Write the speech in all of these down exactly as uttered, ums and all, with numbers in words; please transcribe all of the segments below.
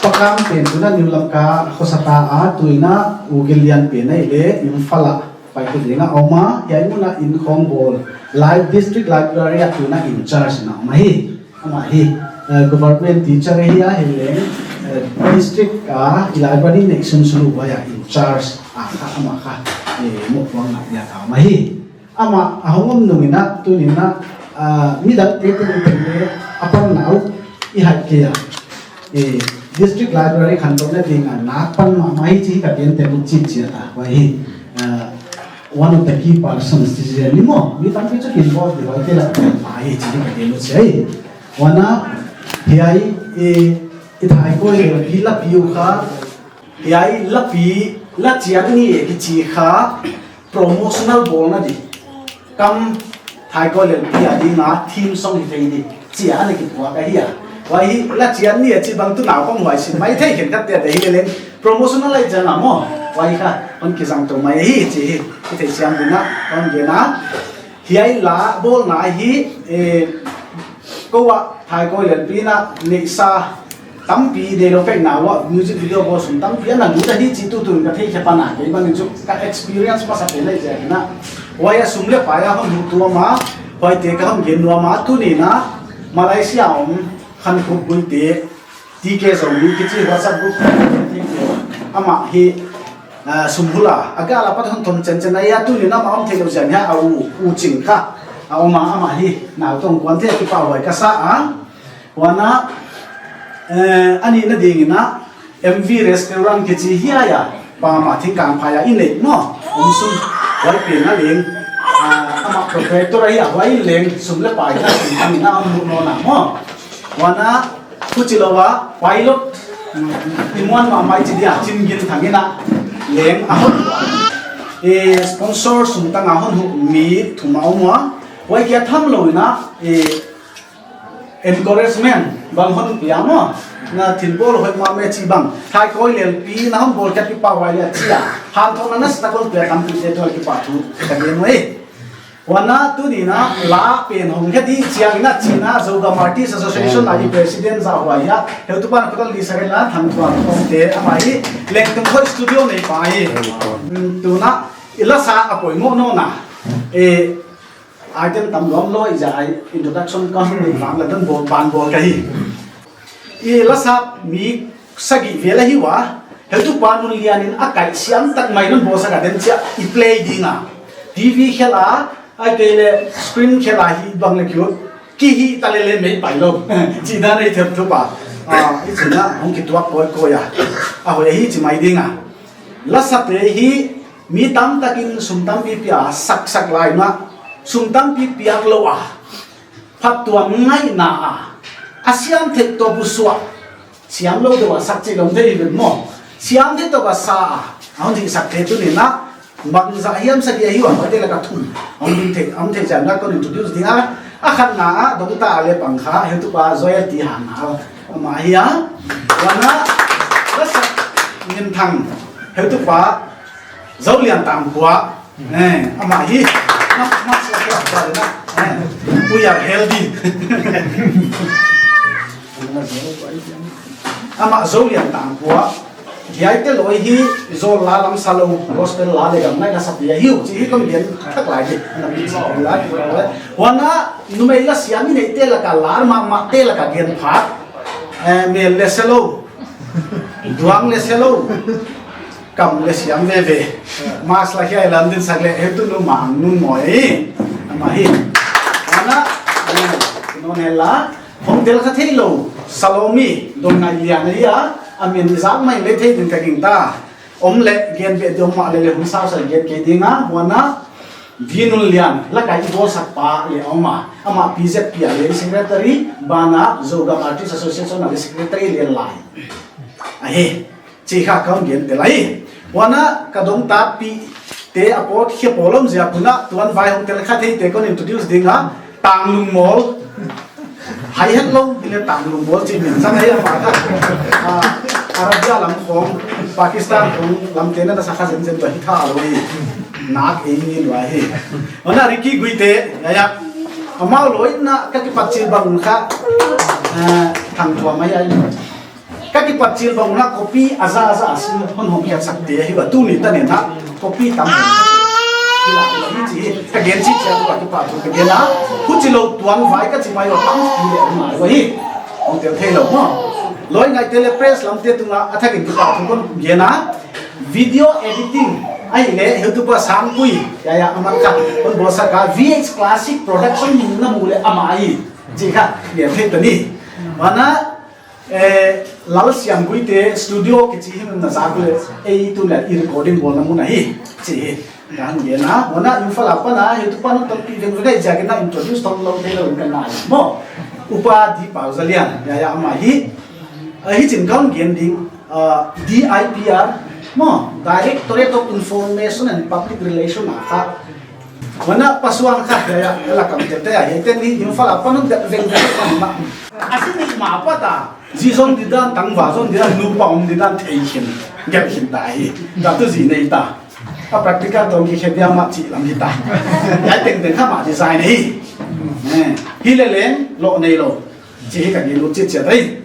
Pa Kam pen tuna New Lamka khosata a, tuin a U Gin Lian pen a i le Imphal a pai ta ding a om a, hiai mun a inn khong bawl, Li-, District Library a tuna in charge na om ahi. Amah hi, eh, government teacher ahi a, hileng, eh, district a library neih sunsun uh a in charge a kha, amah kha, eh, mohpuakna a om ahi. Amah a hong om nung in a, tuni'n a, ah, midangte tengteng le a panna uh i hih kei a. Eh, District Library khantouhna ding a na pan mahmah hi chih ka gen tel uh chih chia ta. Huai hi, ah, one of the key persons chih zel ni maw. Mi tampi chu involve di huaite lak pen mah hi chih ka gen uh chia hi. Huan a, hiai, eh, i Thaikawi Lianpi la pi uh kha, hiai la pi, la chiat ni e kichi kha, promotional bawlna di. Kam Thaikawi Lianpi a ding a theme song hi thei di. Chia ana kipuak ahi a. Huai hi la chiat ni e chih bang tu naupang huai sim maithei khenkhatte deih leleng. Promotional lai chiang a maw. Huai kha, hon kizang tou mai hi chih hi. Kithei siam ding a, hon gen a. Hiai la bawlna hi, eh, kou a Thaikawi Lianpi in a neihsa tampi deih lou ka hihna uah music video bawl sung tampi ana lut ahi chih tutuin ka theikhe pan a, kei bangin chu ka experience masa pen ahi ziakin a. Huai a sum leh pai a hon huh tuam a, huaite ka hon gen nuam a, tuni'n a Malaysia om Khankhup Guite, T K Zomi kichi WhatsApp group, amah hi, ah, sum hula, a gal apat hon thon chenchen ahi a, tuni'n amah om theilou ziak in a u, U Ching kha a om a, amah hi nautong kuan thei a kipahhuai ka sa a. Huan a, eh, a nihna dingin a, M V Restaurant kichi hiai a, Pa Mah Thingkangphai a i neih maw, om sum, huai pen a leng, ah, amah proprietor ahi a, huai leng sum leh pai kha sum thangin a om nawn a maw. Huan a, huchilou a, pilot, i muan mahmah i chi dia, Chingginthang in a leng a hon, eh, sponsor sung tang a hon huh mi thum a om ua. Huai kia tham lou in a, eh, encouragement bang hon pia maw. Na thinbawl hoih mahmah chih bang. Thaikawi Lianpi na hon bawl kia kipahhuai leh chia. Hanthawnna nasatak hon pia tampite toh kipahthu ka gen uhi. Huan a tuni'n a la pen hong khe di chiangin a China Zogam Artist Association a i president zahhuai a, heutupa'n a khutal di sakin la thangthuam kong te amah hi Lengtung Khoi studio neipa hi. Mm, tu'n a i la sa a poimoh nawn a. Eh, item tam lawmlawm i za ai introduction ka hon nei vang la dan bawl ban bawl ka hi. I la sa mi sagih vel ahi ua, heutupa Nunlian in a kaihsiam tak mai non bawlsak a den chia i play ding a. T V khel a, ahihkeileh screen khel a hi bang leh kiu, kihih ta leleng mei pai lou. Chih dan ahi themthup a. Ah, i chihna hong kituak kawikawi a. A hoih ahi chi mai ding a. Lasate hi mi tamtakin sum tampi pia saksak lai mah. Sum tampi piak lou a. Phattuam ngaihna a, a siam theih toh busuah, siam lou deuh a sak chih lou thei ven maw. Siam theih toh a sa a, a hon hihsakte tuni'n a, bangzah hiam sagih ahi ua, huaite laka thum, a hon ding thei, a hon theih chiang a kon introduce ding a, a khatna a, Dongta a leh pang kha, heutupa Joel T Hang a, amah ahi a, huan a, la sak Nginthang, heutupa, Zolian Tangkua, eh, amah hi, ma, ma, sa, sa, sa, na, eh, we are healthy. Amah Zolian Tangkua, hiaite loi hi, Zo la lam sa lou, gospel la leh gam nai ka sa pia hi, chih hi kon gen thak lai di, ana mi sa lai, huan a, numei la siam i neihte laka lar mahmahte laka gen phat, eh, mel leh se lou, duang leh se lou, kam leh siam veve. Mask la hiai lam din sak leh, heutu nu Mang Nunmawi. Amah hi. Ana, ana, non hela. Hong tel kha theilou. Salomi, Donngailian ahi a. A min zak mai leh thei din ka gingta. Om leh, gen beh di om mah leh leh hong sau sa gen kei ding a. Huan a, Vinunlian, laka i bawlsak pa leh om a. Amah P Z P a leh secretary, banah Zogam Artist Association a leh secretary leh lai. Ahi. Chih kha kon gen tel lai. Huan a ka Dongta pite a pawt khia pawl om ziak un a tuan vai hong tel kha theite kon introduce ding a, Tanglungmawl. Hai het lou, hi leh Tanglungmawl chih min zang ahi a pa kha. Ah, Arabia lam khong, Pakistan khong, lamte na sa kha zenzen toh hi tha lou hi. Nak ei ni lua hi. Huan a Ricky Guite, ya ya. Amau loi na ka kipat chil bang kha. Ah, Thangthuam ahi ai. Ka kipatchil bang un copy a za a za a sim hon hong hiat sak te hi ba, tuni tan in a copy tam hong hiat sak te hi chi, ka gen chih chiang ka kipahthu ka gen a, huchi lou tuan vai ka chi mai uh a tampi leh om lai uh hi. Hong tel theilou maw. Loi ngaite leh press lam te tung a, a thak in kipahthu kon gen a, video editing ahihleh YouTube a Sangpui, ya ya, amah kha kon bawlsak a, V H Classic Production min na mu leh amah hi, chi kha gen thei ta ni. Huan a, eh, Lalsiam Guite studio kichi hi na zak leh, ei tu leh i recording bawlna mun ahi, chi hi. Ka hon gen a, huan a Imphal apan a, YouTube pan a tampi vengveng ahi ziakin a introduce thei lou theilou in ka nai maw. Upa D Pauzalian, ya ya, amah hi. A, hichi'n ka hon gen ding, ah, D I P R maw, Directorate of Information and Public Relation a kha. Huan a pasuan kha, ya ya, la kam te te a, hiai ten hi Imphal apan a hon dek vengveng pan mah. A si ni mah pat a, zi zong di dan, tangval zong di dan, nupa om di dan thei khin, gelh khin ta hi. Ka tu zi nei ta. A practical tawh kikhe dia mah chih lam hi ta. Hiai tengteng kha mah design hi. Eh, hi leh leng, lou nei lou. Chi hi ka gen lut chitchiat ahi.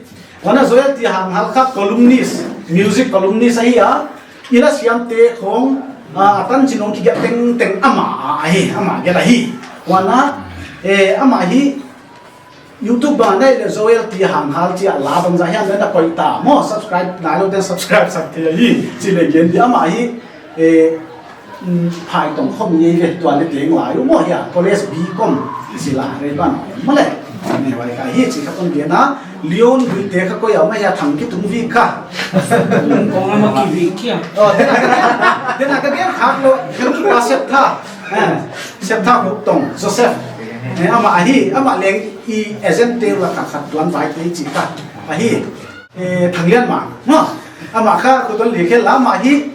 Huan a Joel T. Hanghal kha columnist, music columnist ahi a. I la siam te khong, ah, a tanchin hong kigelh tengteng amah ahi, amah gelh ahi. Huan a, eh, amah hi YouTube bang a na et leh Joel T. Hanghal chi a la bangzah hiam leh na koih ta maw, subscribe nailou ten subscribe sak thei hi, chi leh gen di. Amah hi, eh, mm, phai tong khawm ngei ve, tua leh teng lai uh maw, hiai college B Com sila re ban maw leh. Ni wai kha hi chi kha kon gen a, Leon Guite kha koi a om ahia, Thangkitungvik kha. Kong ama kivik kia. Oh, den a ka, den a ka gen khak lou, Thangkitungvik Septha. Eh, Septha Huktong, Joseph. Eh, amah ahi, amah leng i agent te laka khat tuan vai te chi kha ahi. Eh, Thanglianmang, no? Amah kha khut hon lik khe la, amah hi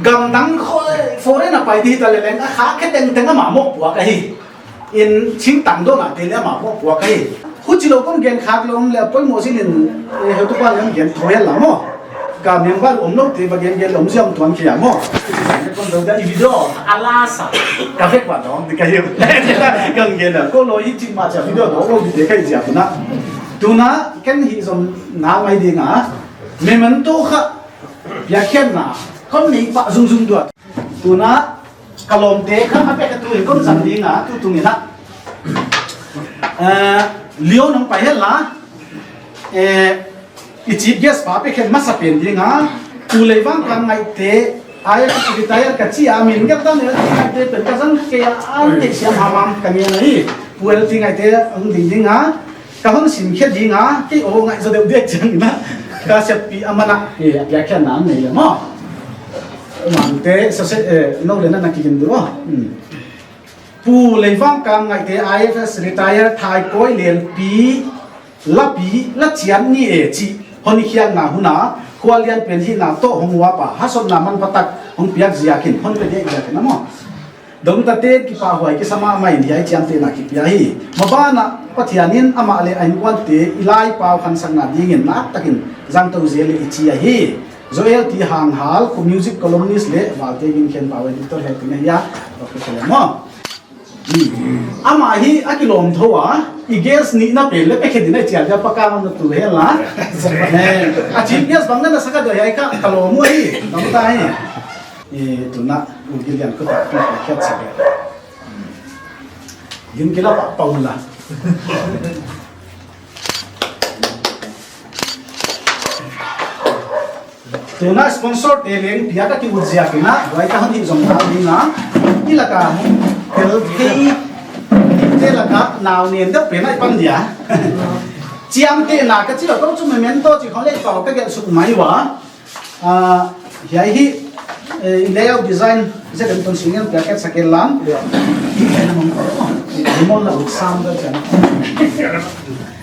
gamdang khong foreign a pai di ta leh leng, a kha khe tengteng amah mohpuak ahi. In ching tang dona te leh amah mohpuak ahi. Huchi lou kon gen khak lou leh poimoh zin in, eh, heutupa leng gen thou hen la maw. Ka member omlou te va gen gen lou ziam tuan khia maw. Kon dou da i video a la sa. Ka vek va dong di ka hi. Kon gen a. Kou lou hi chih mah chia video dou lou di te ka hi ziak na. Tuna ken hi zong na mai ding a. Memento kha piakkhiatna kon nei pah zungzung dua. Tuna ka lawmte kha a pek a tu in kon zang ding a, tu tung in a. Eh, Leon hong pai hen la. Eh, i chief guest pa pek khen masa pen ding a. Pu Leivangkam Ngaihte, I F S retire ka chi a, min gelh dan L T Ngaihte pen ka zang kei a, an te siam hamham ka ngen ahi. Pu L T Ngaihte hong ding ding a. Ka hon sim khe ding a, kei aw ngai zaw deuh deuh chiang in a. Ka seppih aman a, eh, a piakkhiatna nei leh maw. Mangte, sa se, eh, nou leh na na kigen dou a. Hmm. Pu Leivangkam Ngaihte I F S retire Thaikawi Lelpi, Lapi, la chian ni e chi. Hon i khiakna hun a, khua lian pen hihna toh hong uap a, hasotna manphatak hong piak ziakin, hon pe dek ziakin a maw. Dongtate kipahhuai kisa mahmah in hiai chiamtehna kipia hi. Maban ah Pathian in amah leh a innkuante i laipau khansakna dingin naktakin zangtou zel leh i chi ahi. Joel T. Hanghal, khu music columnist leh Valte Ginkhenpau editor he tuni a, Doctor Khelem maw. Amah hi a kilawm thou a, i guest nihna pen leh pe khe ding a i chial dia paka man na tu hen la. Eh, a chief guest bang na na sa ka doi ai ka, ka lawm uh ahi, bang ta hi. Eh, tuna, u Gilian ko ta, ko ta khat sa. Gin kila pa, pa ula. Tuna sponsor te leng piak a ki ut ziakin a, huai ka hon hih zong ta ding a. I laka hong tel thei te laka nau nen deuh pen a i pan dia. Chiamtehna ka chi lou kou chu memento chi khong leh pau ka gelh suk mai ua. Ah, hiai hi, eh, layout design, zek en ton singen, bracket sakel lan. Hi, en among ko, oh, hi, hi, mol la, sam da chan.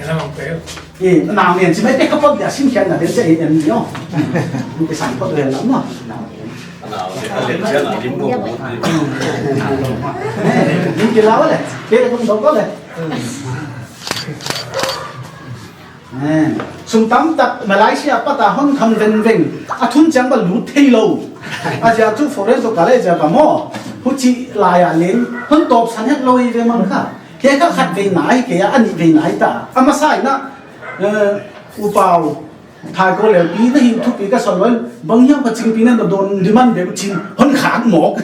En among ko. Eh, nang nen, si mai te ka pok dia sim khian na, dia se en ni, oh. Ni ke sam pok dia la, no. Eh, ni ke la wale, ke le kum do ko le. Eh, sum tamtak Malaysia pat a hon kham vengveng. A thun chiang bang lut theilou. A ziak chu foreign toh ka leh ziak a maw. Huchi lai a leng. Hon tawpsan hetlou hi ve mang kha. Kei kha khatvei nai, kei a nihvei nai ta. A masa in a, eh, U Pau. Thaikawi Leelpi na hih thupi ka sa lou, bang hiam ka chingpi na dawn demand bek chin, hon khak mawk.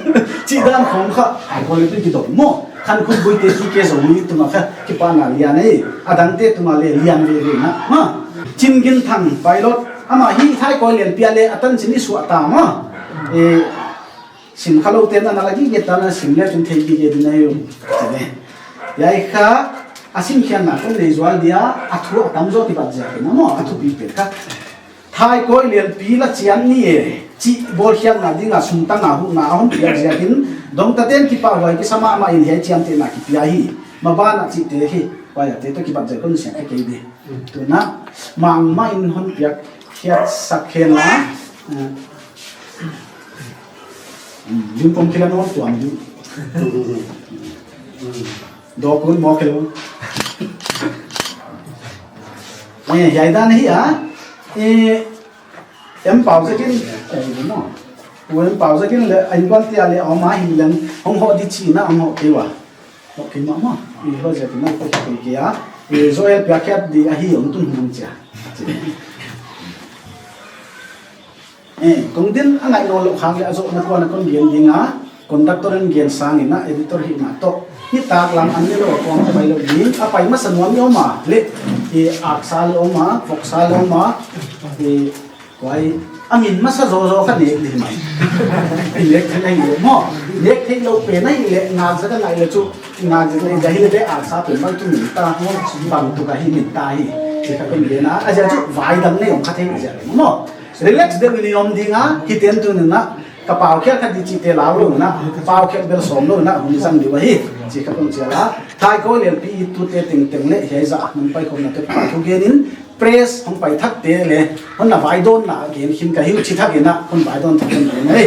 Chih dan khong kha, Thaikawi Leelpi kidong maw. Khankhun Guite T K Zomi tungah kha, kipahna lian e, a dangte tungah leng lian veve na. Ma, Chinginthang Pailawt, amah hi Thaikawi Leelpi ah leng a tanchin i suah ta maw. E, sim kha lou ten ana la gige ta na, sim le chun thei gige ding ahi uh. Chih leh. Hiai kha, a simkhiakna kon nei zual dia, a thu a tam zaw kibat ziak in maw, a thupi pen kha. Thaikawi Leelpi la chiam ni e, chih bawlkhiakna ding a sum tang a huhna a hon piak ziakin, dongtaten kipahhuai kisa mahmah in hiai chiamtehna kipia hi. Maban a chihte hi, huaite toh kibat ziak kon siang kha kei di. Tuna, mangmah in hon piak khiak sak khen la. Lim pom kila non tuam di. Dawk un mawk kei lou. Eh, hiai dan hi a. Eh, em pau zakin, eh, no. U em pau zakin leh, a innkuanpihte leh, a om a hi leng, hong hoh di chihna, hong hoh kei ua. Hoh kei mahmah. I hoh ziakin a hoh kei kei a. I Joel piakkhiat di ahi, hong tun hun chia. Eh, kong din a ngaih nawnlouh khak leh a zohna kuan a kon gen ding a, conductor in gen sangin a editor hihna toh. Nitaklam an ni lou a kuang a pai lou ding, a pai masa nuam i om a, leh, eh, aksa leh om a, voksa leh om a, eh, kuai, a min masa zawzaw kha nek di mai. I nek theih na hi leh maw, nek theih lou pen na hi leh, ngak zek a ngai leh chu, ngak zek leh, dah hi leh, aksa pen bang chu min ta, bang tu ka hi min ta hi. Chih kha kon gen a, a ziak chu vai dang nei om kha thei ziak leh maw. Relax deuh in i om ding a, hiten tuni'n a, ka paukhiak kha di chihte lau lou in a, paukhiak bel sawm lou in a, hun zang di uh ahi, chih kha kon chial a. Thaikawi Leelpi i tute tengteng leh, hiai zah hong paikhawmnate phathu gen in, press hong pai thakte leh, hon na vaidawnna gen khin ka hi uh chih thak in a, hon vaidawn thak in a.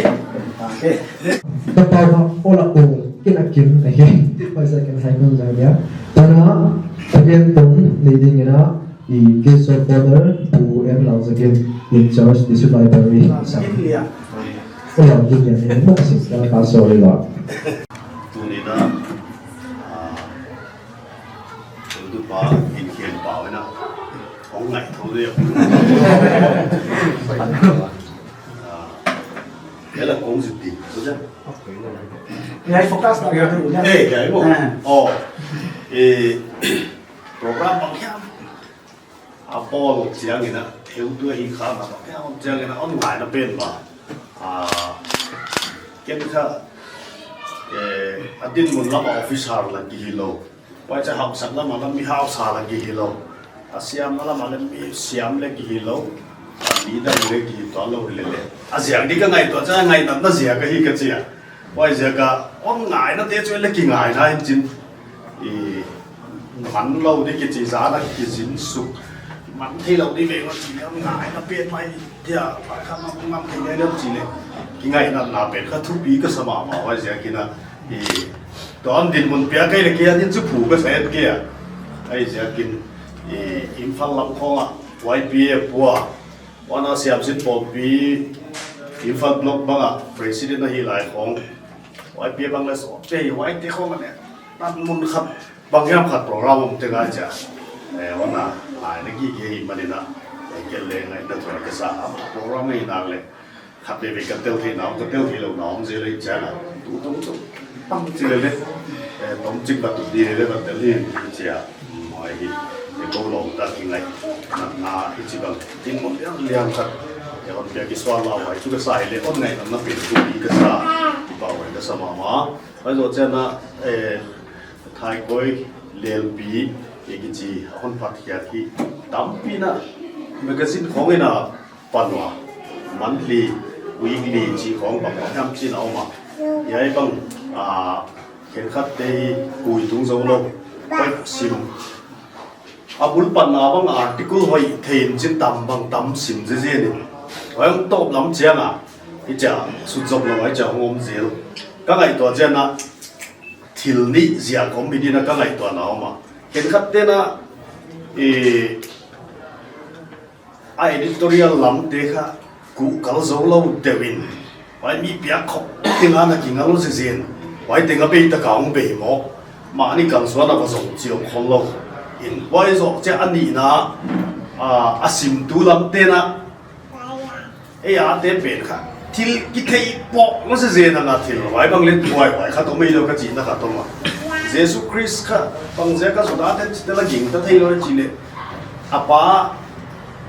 Ka pau kha, ola o, kin a kim, a kim. Paisa kin hai nun zang dia. Tana, again, tong, leading in a, I Guest of Honor, Pu M Lauzakin, in charge, District Library. Lau Zakin lia. Oh, Lau Zakin lia. Mo sista ka sorry la. Tuni'n a, ah, tu pa in khian pau na. Hong ngaihtuah dia. Ah, ya la kong ziti. Hiai focus na dia tu. Eh, hiai mo. Ah. Oh. Eh, program bang hiam a bawl chiangin a, heutu hi kha na bang hiam chiangin a, hon ngaihna pen ba. Ah, ken kha, eh, a dinmun lam a officer la ki hi lou. Huai cha hausak lam a lam mi hausa la ki hi lou. A siam lam a lam mi siam le ki hi lou. A leader le ki hi tuan lou lele. A ziak di ka ngaihtuah cha ngaihna na ziak ahi ka chi a. Huaiziak a, hon ngaihna te chu le kingaihna in chin. I, man lou di kichi zan a kizin suk. Man theilou di veng a chi le hon ngaihna pen mai dia, pa kha ma man thei le chi le. Kingaihna na pen kha thupi ka sa mahmah huaiziakin a. I, tuan dinmun pia kei le kia din chu phu ka sa et kia. Huaiziakin, i, Imphal lam khong a, Y P A pua. Huan a Siamsin Pawlpi Imphal Block bang a President a hi lai khong. Y P A bang le sawt te, huaite khong a ne. Tan mun khat, bang hiam khat program om te ngai cha. Eh, huan a, ai ne ki ki hi manin a. Eh, kel le ngai na tua ke sa a program hi nak le. Khat veve ka tel thei na om, ka tel thei lou na om zel le cha na. Tu tum tum. Tam chi le le. Eh, tom chik ba tu di le le ba tel hi chia. Mai hi, e ko lou ta ki ngai. Na, na, i chi bang. Tin mo liang liang khat. E hon pia ki sual lau ai chu ka sa hi le hon ngaihna na pen tu i ka sa. Ba wai ka sa mahmah. Huai zoh chiang a, eh, Thaikawi Leelpi, e kichi, a hon phat khiak hi. Tampi na, magazine khong in a, pan ua, monthly, weekly, chi khong bang bang hiam chi na om a. Hiai bang, ah, khenkhat te hi kui tung zou lou, huai sim. A bul pan na bang article hoih thei in chin tam bang tam sim zezen in. Huai hong tawp lam chiang a, i chia, sut zop lou, i chia hong om zel. Ka ngaihtuah chiang a, thil nih ziak om hi din a ka ngaihtuahna om a. Khenkhat te'n a, eh, a editorial lam te kha kuhkal zou lou deuh in, huai mi piak khop teng a na kingal zezen, huai teng a bei tak a hong bei mawk, mahni kalsuan a va zong chiam khol lou in, huai zoh chiang a nihna, a, a simtu lam te'n a, ei a te pen kha thil kithei poimoh se zen a, thil huai bang leh huai huai kha toh mai lo ka chihna kha toh ma. Jesu Christ kha bang ziak a Juda te'n chite la gingta thei lou chi leh, a pa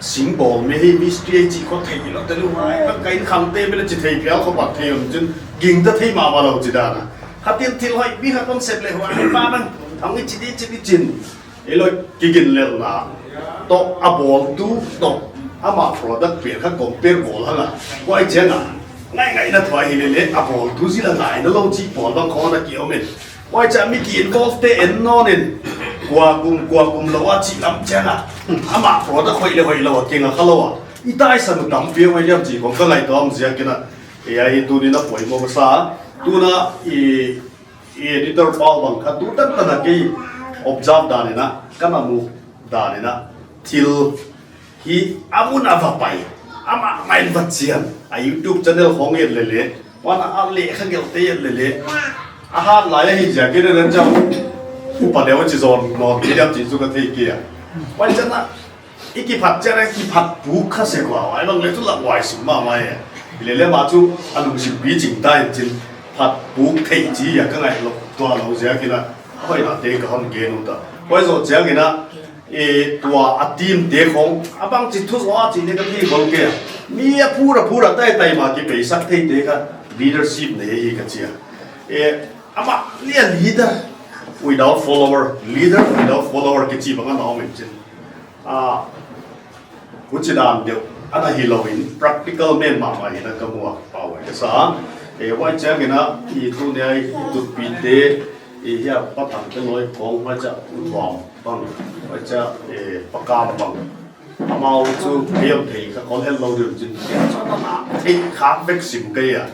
singbawl mi hi mystery chi kha thei lou te lou huai bang ka in khang te mi leh chi thei phial kha pat thei om chin gingta thei mahmah lou chi dan a. Kha thil thil hoih mi kha concept leh huai pa bang ang i chi di chi di chin. Ei loi kigin lelna toh a bawltu toh ama product pen kha compare bawl hang a. Huai chiang a ngaingaina thupi hi lele a bawltu zil a ngaina lou chi pawl bang khong a ki om in. Huai chiang mi ki involve te en nawn in kua kum kua kum lou a chi lam chiang a ama product hoih leh hoih lou a kinga kha lou a. I taisan tampi om a hiam chi khong ka ngaihtuah ziak in a. Ei a hi tuni'n a poimoh ka sa. Tuna i i editor pau bang kha tu tan tan a kei observe dan in a, ka na mu dan in a, thil hi a mun a va pai, amah mai va chian, a YouTube channel khong et lele, huan a lehkha gelh te et lele, a hat lai a hi ziak in a chau, upa leh chi zon nawn, ki diam chi chu ka thei kei a. Huai chiang a, i kiphat chiang a kiphat puk kha se kua, huai bang leh chu la huai sim mahmah e. Lele ma chu a lungsim pi ching ta in chin phat puk thei chi a ka ngaihtuah lou ziak in a, hoihna te ka hon gen ut a. Huai zoh chiang in a, e, tua a team te khong, a bang chi thu zoh a chi ne ka thei bol kei a. Mi a phur a phur a tai tai ma ki peisak thei te kha leadership nei hi ka chi a. E, amah leh leader without follower, leader without follower ki chi bang a na om in chin. A, huchi dan deuh ana hi lou in practical men mahmah in a ka mu a, pau a ka sa. E, huai chiang in a, i tuni a i tutpi te, i hia Pa Thang te loi khong, huai chiang U Thuam bang, huai chiang, e, Pa Kam bang. Amau chu kei om thei kha kon hel lou deuh chin. Kei chu na na thei kha vek sim kei a.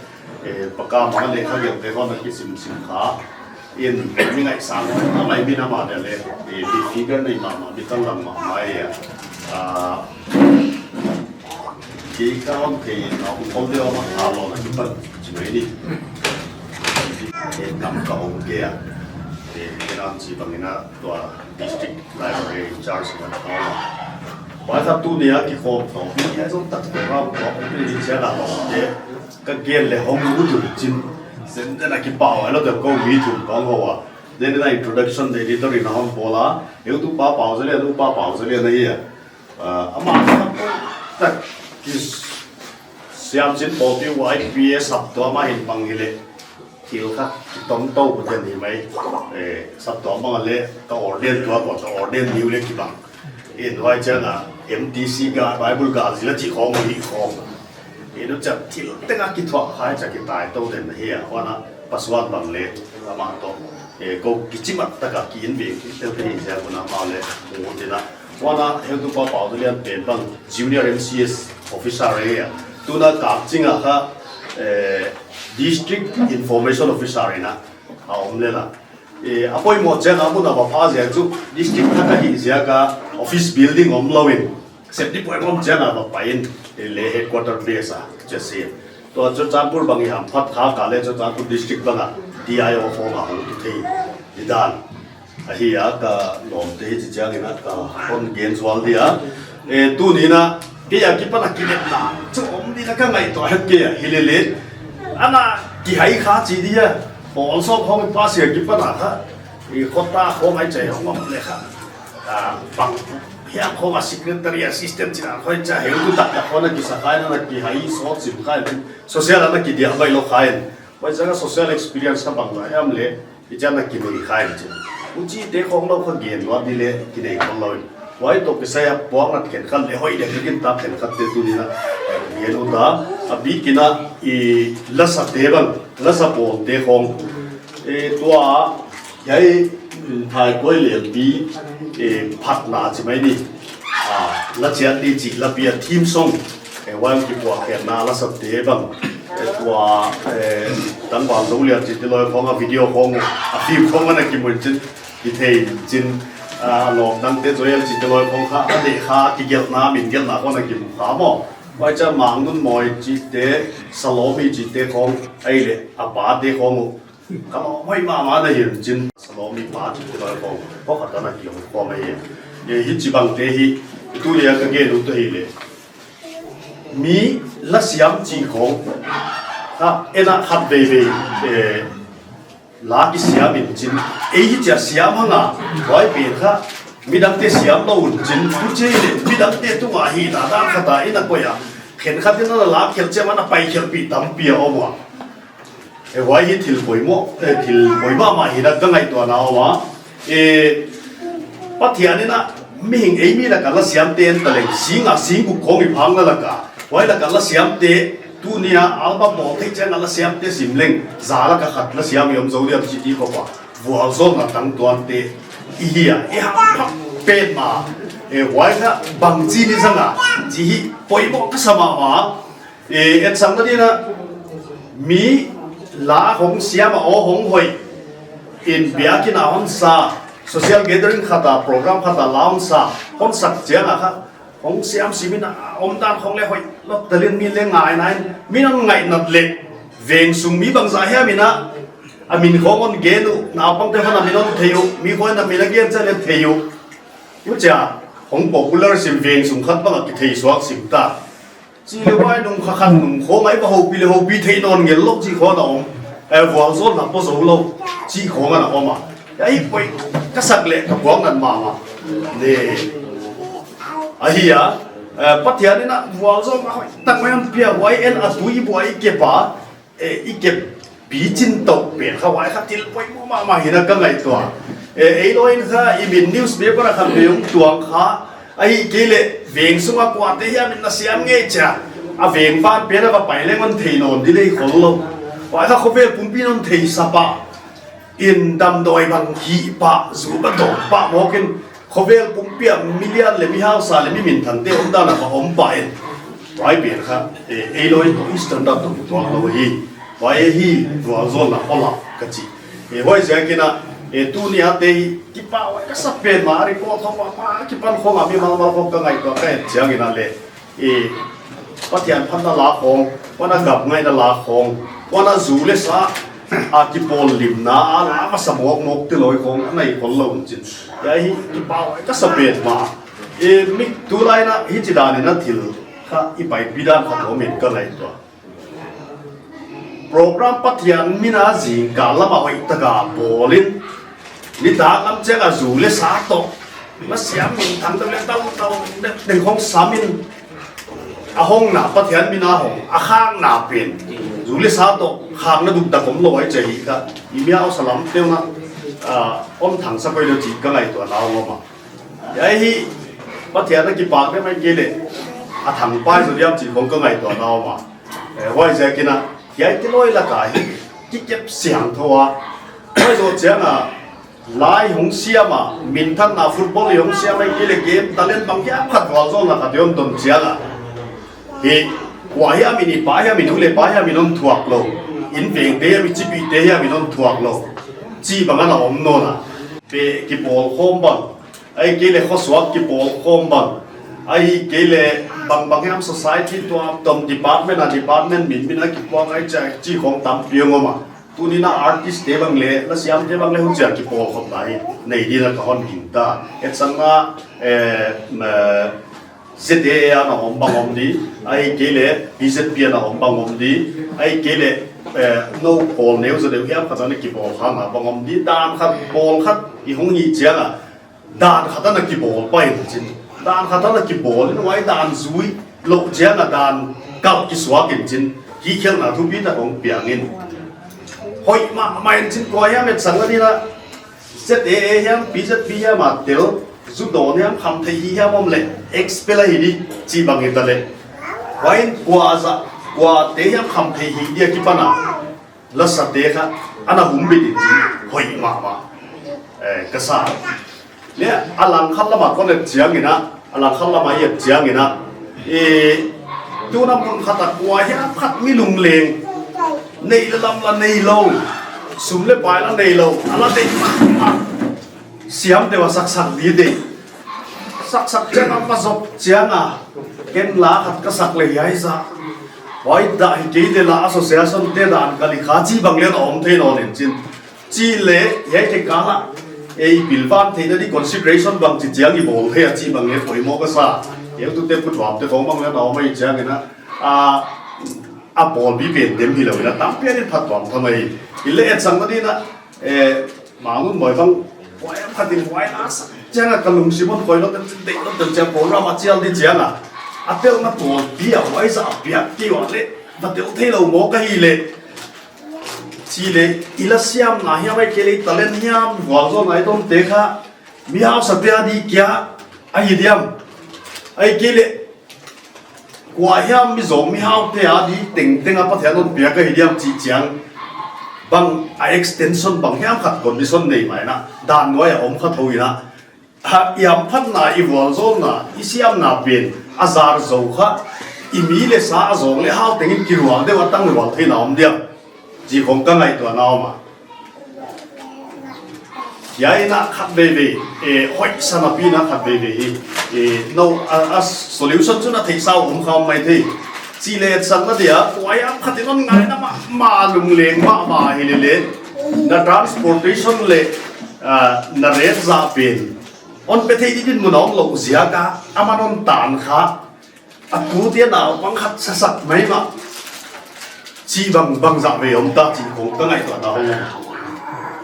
E, Pa Kam bang lehkha gelh te khong a kisim sim kha. In, mi ngaihsang mahmah, mi na ma dia leh, e, mi figure nei mahmah, mi tanglam mahmah e a. A, kei ka om thei, na om khol deuh a ma kha lou na ki pan, chi mai ni. E, kam ka om kei a. E, kei ram chi bang in a tua district library in charge na ka om a. Huai kha tuni a kikhawm toh, mi a zong tak program toh, mi in chia na toh, e, ka gen leh hong ut ut chin. Zen zen a kipau a lou deuh kou mi thum ka hong hou a. Zen zen a introduction deuh editor in a hon bawl a. Heutupa Pau Za Lian, nupa Pau Za Lian ahi a. Ah, amah kha tak ki siam chin pawlpi Y P A saptuam a hin bang hi leh. Thil kha kitong tou bu den hi mai. Eh, saptuam bang leh ka ordain tua ko, ka ordain niu leh kibang. In huai chiang a M T C ga, Bible ga zil a chi khong hi khong. In huai chiang thil teng a kithuah khai chiang kitai tou den hi a, huan a Pa Suan bang leh amah toh. Eh, kou kichimat tak a ki in ve, ki tel te hi ziak un amah leh mu tin a. Huan a heutupa Pau Za Lian pen bang junior M C S officer ahi a. Tuna Kakching a kha, eh, district information officer in a, a om lel a. Eh, a poimoh chiang a mun a va pha ziak chu district thak ahih ziak a office building om lou in, sep di poimoh chiang a va pai in, eh, leh headquarter place a, chi a si. Tua Churachandpur bang i hamphat kha ka leh Churachandpur district bang a D I O khong a hong tu thei di dan. Ahi a ka lawmte hi chi chiang in a ka hon gen zual di a. Eh, tuni in a, kei a kipan a kinepna chu om di in a ka ngaihtuah het kei a, hi lele. Ana kihai kha chi di a, pawl sawm khong i pass a kipan a kha, i khuata khong ai chai hong om leh kha. Ah, bang hiam khong a secretary assistant chi dan khong cha heutu taktak khong ana kisa khai in ana kihai sawt sim khai in, social ana kidiah baih lou khai in. Huai zang a social experience kha bang lai am leh, i chiang a kinei khai in chin. Huchite khong lou kha gen lua di leh kinei khong lou in. Huai toh kisai a puang a khenkhat leh hoih leh kin tak khenkhat te tuni in a gen ut a. A bik in a i lasa te bang, lasa pawl te khong. Eh, tua, hiai, mm, Thaikawi Lianpi, eh, phatna chi mai ni. Ah, la chiat di chi la pi a theme song. Eh, huai kipuak khenna lasa te bang. Eh, tua, eh, Tangval Zolian chite loi khong a video khong, a film khong ana kimu in chin, kithei in chin, ah, lawm dangte Joel chite loi khong kha, a lehkha kigelhna, min gelhna khong ana kimu kha maw. Huai chiang Mangnunmawi chite, Salomi chite khong, ei leh, a pate khong uh. Ka lawm hoih mahmah na hi in chin, Salomi pa chite loi khong, khua khat ana ki hong khong ahi. Eh, hichibang te hi, Tuni a ka gen uh tuh hileh, mi la siam chih khong, ha, en a khat veve, eh, la kisiam in chin, ei hichia siam hang a, huai pen kha midangte siam lou un chin, tu chi leh midangte tunga hihna dan khat a i na koih a, khenkhat in a la khelh chiang a na pai khelhpih tampi a om a. Eh, huai hi thil poimoh, eh, thil poimoh mahmah hi'n ka ngaihtuahna om a. Eh, Pathian in a mihing ei mi laka la siamte en ta leng, sing a sing guk khong i phang la laka, huai laka la siamte, tuni a album bawl theih chiang a la siamte sim leng, za laka khat la siam i om zou diam chih i khop a, vualzawlna tangtuante i hi a, i hak petmah. Eh, huai kha bangchi ni zang a, chih hi poimoh ka sa mahmah. Eh, etsakna dingin a, mi la hong siam a, aw hong hoih in, biakinn a hon sa, social gathering khat a, program khat a la hon sa, hon sak chiang a kha, hong siam sim in a, omdan khong leh hoih lou ta leh, mi leh ngaihna in, mi'n hon ngaihna leh, veng sung mi bangzah hiam in a, a min khong hon gen uh, naupangte khong a min hon thei uh, mi khong a min a gen chiang leh thei uh. Huchia hong popular sim, veng sung khat bang a kithei suak sim ta. Chih leh huai nung kha khat nung khong a i va houpi leh houpi thei nawn ngei lou chih khong a om. Eh, vualzawlna pawt zou lou chih khong a na om a. Hiai poi ka sak leh ka puang nat mahmah. Leh, ahi a, eh, Pathian in a vualzawlna hoihtak mai hon pia, huai en a tui buai kep a, eh, i kep pichin toh pen kha huai kha thil poimoh mahmah hi'n ka ngaihtuah. Eh, ei lou in kha i min newspaper a khat vei hong tuang kha, ahihkeileh veng sung a kuate hiam in na siam ngei chia, a veng pan pen a va pai leng hon thei nawn di leh khol lou. Huai kha khovel pumpi in hon thei sa pah in, damdawi bang hih pah, zu bang dawng pah mawk in, khovel pumpi a mi lian leh mi hausa leh mi minthangte omdan a va om pah in. Huai pen kha, eh, ei lou in standard toh tuak lou hi. Huai hi vualzawlna awl a ka chi. Eh, huaiziakin a, eh, tuni a te hi kipahhuai ka sa petmah, report khong a, a kipan khong a mi malmal khong ka ngaihtuah ka et chiangin a leh, eh, Pathian phatna la khong, huan a gam ngaihna la khong, huan a zu leh sa a kipawl limna a la masa mawkmawk te loi khong a nei khol lou un chin. Hiai hi kipahhuai ka sa petmah. Eh, mi tulai in a hichi dan in a thil kha i paipih dan khat om in ka ngaihtuah. Program Pathian min a zingkal lam a hoihtak a bawl in, nitak lam chiang a zu leh sa toh, masiam minthang toh leh tau tau deng khong sam in, a hongna Pathian min a hong, a khakna pen zu leh sa toh khakna duktak om lou ahi chia hi kha, i mi a hausa lamte un a, ah, om thang sa koi lou chih ka ngaihtuahna om a. Hiai hi Pathian a kipak deuh mai kei leh, a thangpai zaw diam chih khong ka ngaihtuahna om a. Eh, huaiziakin a, hiai te loi laka hi kikep siangthou a. Huai zoh chiang a, la i hong siam a, minthangna football i hong siam a, ahihkeileh game talent bang hiam khat vualzawlna khat i hon don chiang a, hi, kua hiam in, i pa hiam in, nu leh pa hiam in hon thuak lou, in vengte hiam, i chipihte hiam in hon thuak lou chih bang ana om nawn a. Pe kipawl khawm bang, ahihkeileh khosuak kipawl khawm bang, ahihkeileh bangbang hiam society tuamtuam department a department min min a kipuang ahi chia chih khong tampi hong om a. Tuni'n a artist te bang leh, lasiamte bang leh huchia kipawlkhopna hi nei di'n a ka hon gingta. Etsakna, eh, ma, Z A A a na om bang om di, ahihkeileh B Z P a na om bang om di, ahihkeileh, eh, nou pawl neu zaw deuh hiam khat a na kipawl khakna bang om di, dan khat pawl khat i hong hih chiang a, dan khat a na kipawl pah in chin. Dan khat a na kipawl in huai dan zui lou chiang a dan kalh kisuak in chin. Kikhelhna thupitak hong piang in. Hoih mahmah in chin, kua hiam etsakna dingin a, Z A A hiam, B Z P hiam a tel, zu dawn hiam, khamtheih hih hiam om leh, expel ahi di, chih bang hita leh. Huai in kua zah, kuate hiam khamtheih hih dia kipan a, lasate kha, ana humbit in chin, hoih mahmah. Eh, ka sa. Leh, a langkhat lam a kon et chiangin a, a langkhat lam a i et chiangin a, eh, tuna mun khat a kua hiam khat mi lungleng, nei leh lam la nei lou, sum leh pai la nei lou, a la deih mahmah. Siam deuh a saksak di deih. Saksak chiang a pa zop chiang a, ken la khat ka sak leh hiai zah, huai dah hi kei leh la association te dan ka likha chih bang leh na om thei nawn in chin. Chih leh, hiaite kal a, Ei pilvang theihna di consideration bangchi chiang i bawl thei a chih bang leng poimoh ka sa. Heutute pu thuamte khong bang leng na om ei chiang in a, a, a bawlpi pen dem hilou in a tampi a din phattuam tham ei. I leh et sang na di na, eh, Mangun Moi bang, huai a phatin huai na sa chiang a ka lungsim hon khoih lou ten, deih lou ten chiang program a chial di chiang a, a telna tawlpi a huai zah a piak kei ua leh, va tel theilou maw ka hi leh. Chi leh, i la siamna hiam ahihkeileh talent hiam, vualzawlna i donte kha, mi hausate a di kia, ahi diam. Ahihkeileh, kua hiam mi zong mi haute a di tengteng a Pathian hon piak ahi diam chih chiang. Bang a extension bang hiam khat condition nei mai na, dan nuai a om kha thou in a. Ha, i hamphatna, i vualzawlna, i siamna pen, a zar zou kha, i mi leh sa a zawng leh hau tengin kirual deuh a tangrual theihna om diam. Chih khong ka ngaihtuahna om a. Hiai in a khatveivei, eh, hoihsa napi in a khatveivei hi, eh, no, a, a solution chu na theihsa om kha om maithei. Chi leh et sang na dia, huai a khat in hon ngaihna mahmah lungleng mahmah hi leh leh. Na transportation leh, ah, na rate zah pen. Hon pe thei di dinmun a omlou ziak a, aman hon tan kha. A tute naupang khat sasak mai mah. Chih bang bangzah vei om ta chih khong ka ngaihtuahna om.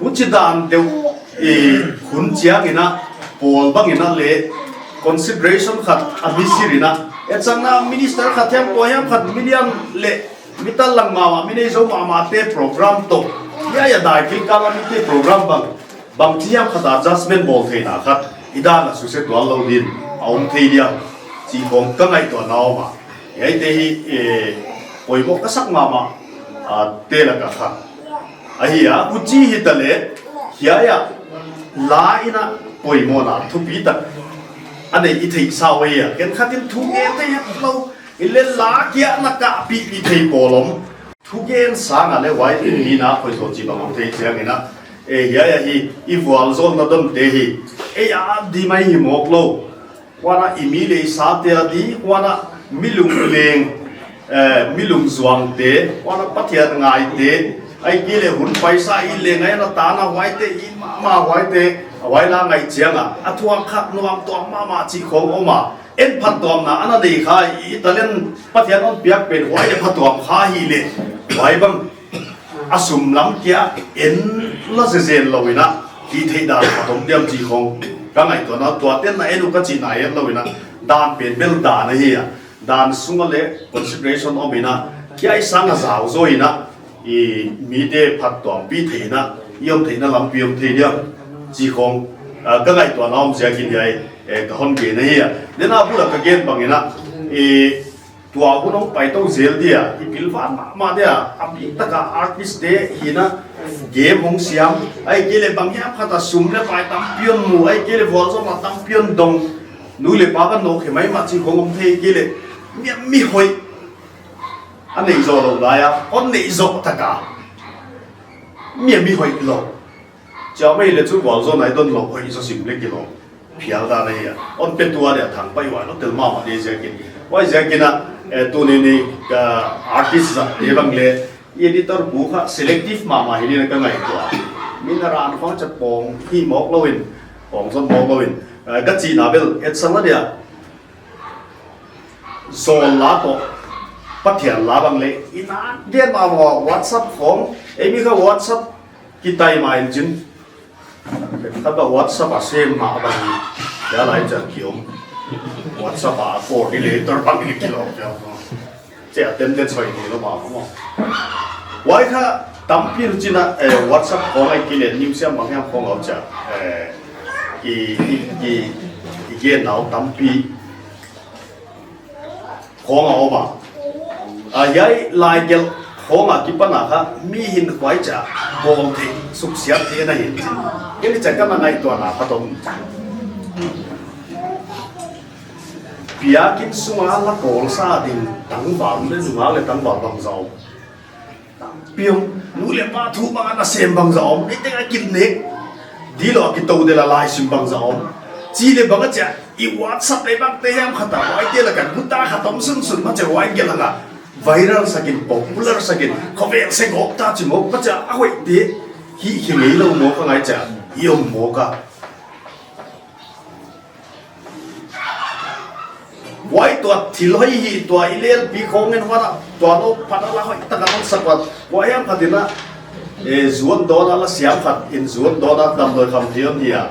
Huchi dan deuh, eh, hun chiang in a, pawl bang in a leh, consideration khat a mi sir in a. Et sang na minister khat hiam, kua hiam khat million leh, mi tal lang mahmah, mi nei zou mahmahte program toh. Hiai a dai kilkal a mite program bang. Bangchi hiam khat a judgement bawl theihna khat, i dan a suse tuan lou din, a om thei diam, chih khong ka ngaihtuahna om a. Hiaite hi, eh, poimoh ka sak mahmah, ah, te lak a khat. Ahi a, huchi hi ta leh, hiai a, la in a poimohna thupi tak a nei i theihsa uh ahi a. Ken khat in thugen thei hetlou, i leh la kia na kah pihpih thei pawl om. Thugen sang a leh huai in mi na khoi so chih bang om thei chiang in a. Eh, hiai a hi, i vualzawlna donte hi. Ei a di mai hi mawk lou. Huan a i mi leh i sate a di, huan a mi lungleng, eh, mi lungzuangte, huan a Pathian ngaite, ahihkeileh hun paisa i leng a na tan a huaite, i mahmah huaite, huai la ngaih chiang a, a thuak khat nuam tuam mahmah chih khong om a. En phattuamna ana nei kha, i talent Pathian hon piak pen huai leh phattuam kha hi leh. Huai bang a sum lam kia en la zezen lou in a, hih theih dan phatom diam chih khong ka ngaihtuahna, tua ten na en uh ka chihna en lou in a, dan pen bel dan ahi a, dan sung a leh consideration om in a, kia i sang a zau zaw in a, i mite phattuampih theihna, i om theihna lampi om thei diam chih khong, ah, ka ngaihtuahna om ziakin hiai, eh, ka hon gen ahi a. Nena bul a ka gen bang in a, eh, tua hun hong pai tou zel dia, i pilvang mahmah dia, a bik taka artist te hi in a, game hong siam, ahihkeileh bang hiam khat a sum leh pai tampi hon mu, ahihkeileh vualzawlna tampi hon dong, nu leh pa kan nawk hi mai mah chih khong om thei, ahihkeileh mi, mi hoih a neih zoh lou lai a, hon neih zoh taka. Mi a mi hoih lou. Chia mai leh chu vualzawlna i don lou hoih zaw sim leh kilawm. Phial dan ahi a. Hon pe tua dia thang pai huai lou tel mahmah di ziakin. Huai ziakin a, eh, tuni ni ka artist zah te bang leh, editor pu kha selective mahmah hi ding in ka ngaihtuah. Mi na ran khong chat pawng hi mawk lou in, pawng zon mawk lou in. Eh, ka chihna bel, et sang la dia. Zawl la toh, Pathian la bang leh, i na gen mahmah WhatsApp khong, ei mi kha WhatsApp kitai mai in chin. Khat bang WhatsApp a sem mah bang, ya lai chan ki om. WhatsApp a coordinator bang hi kilawm ya. Che a tem den soi ni lou mah maw. Huai kha tampi chin a, eh, WhatsApp khong ahihkeileh news siam bang hiam khong a om chia. Eh, i, i, i, i gen nau tampi khong a om a. A hiai lai gelh khong a kipan a kha mi hinkhua chia bawl theih suksiat theih na hi in chin. Kei leh chia ka na ngaihtuahna khat om. Biakinn sung a la kawlsa ding tangval leh nungak leh tangval bangzah om. Tampi om, nu leh pa thu bang a nasem bangzah om, ei teng a kip nek. Di lou a kitou del a laisim bangzah om. Chi leh bang a chia, i WhatsApp leh bang te hiam khat a, huaite lak a guta khat om sunsun mah chia huai gelh a viral sak in, popular sak in, khovel se gawp ta chi mawk mah chia, a hoihte, hih hi ngei lou maw ka ngai chia. i om mawk a. Huai tua thil hoih hi, tua i lelpi khong in huan a, tua no phat a la hoih taka non sak uat. Huai hiam khat in a, eh, zuan dawn a la siam khat in zuan dawn a damdawi kham thei om hi a.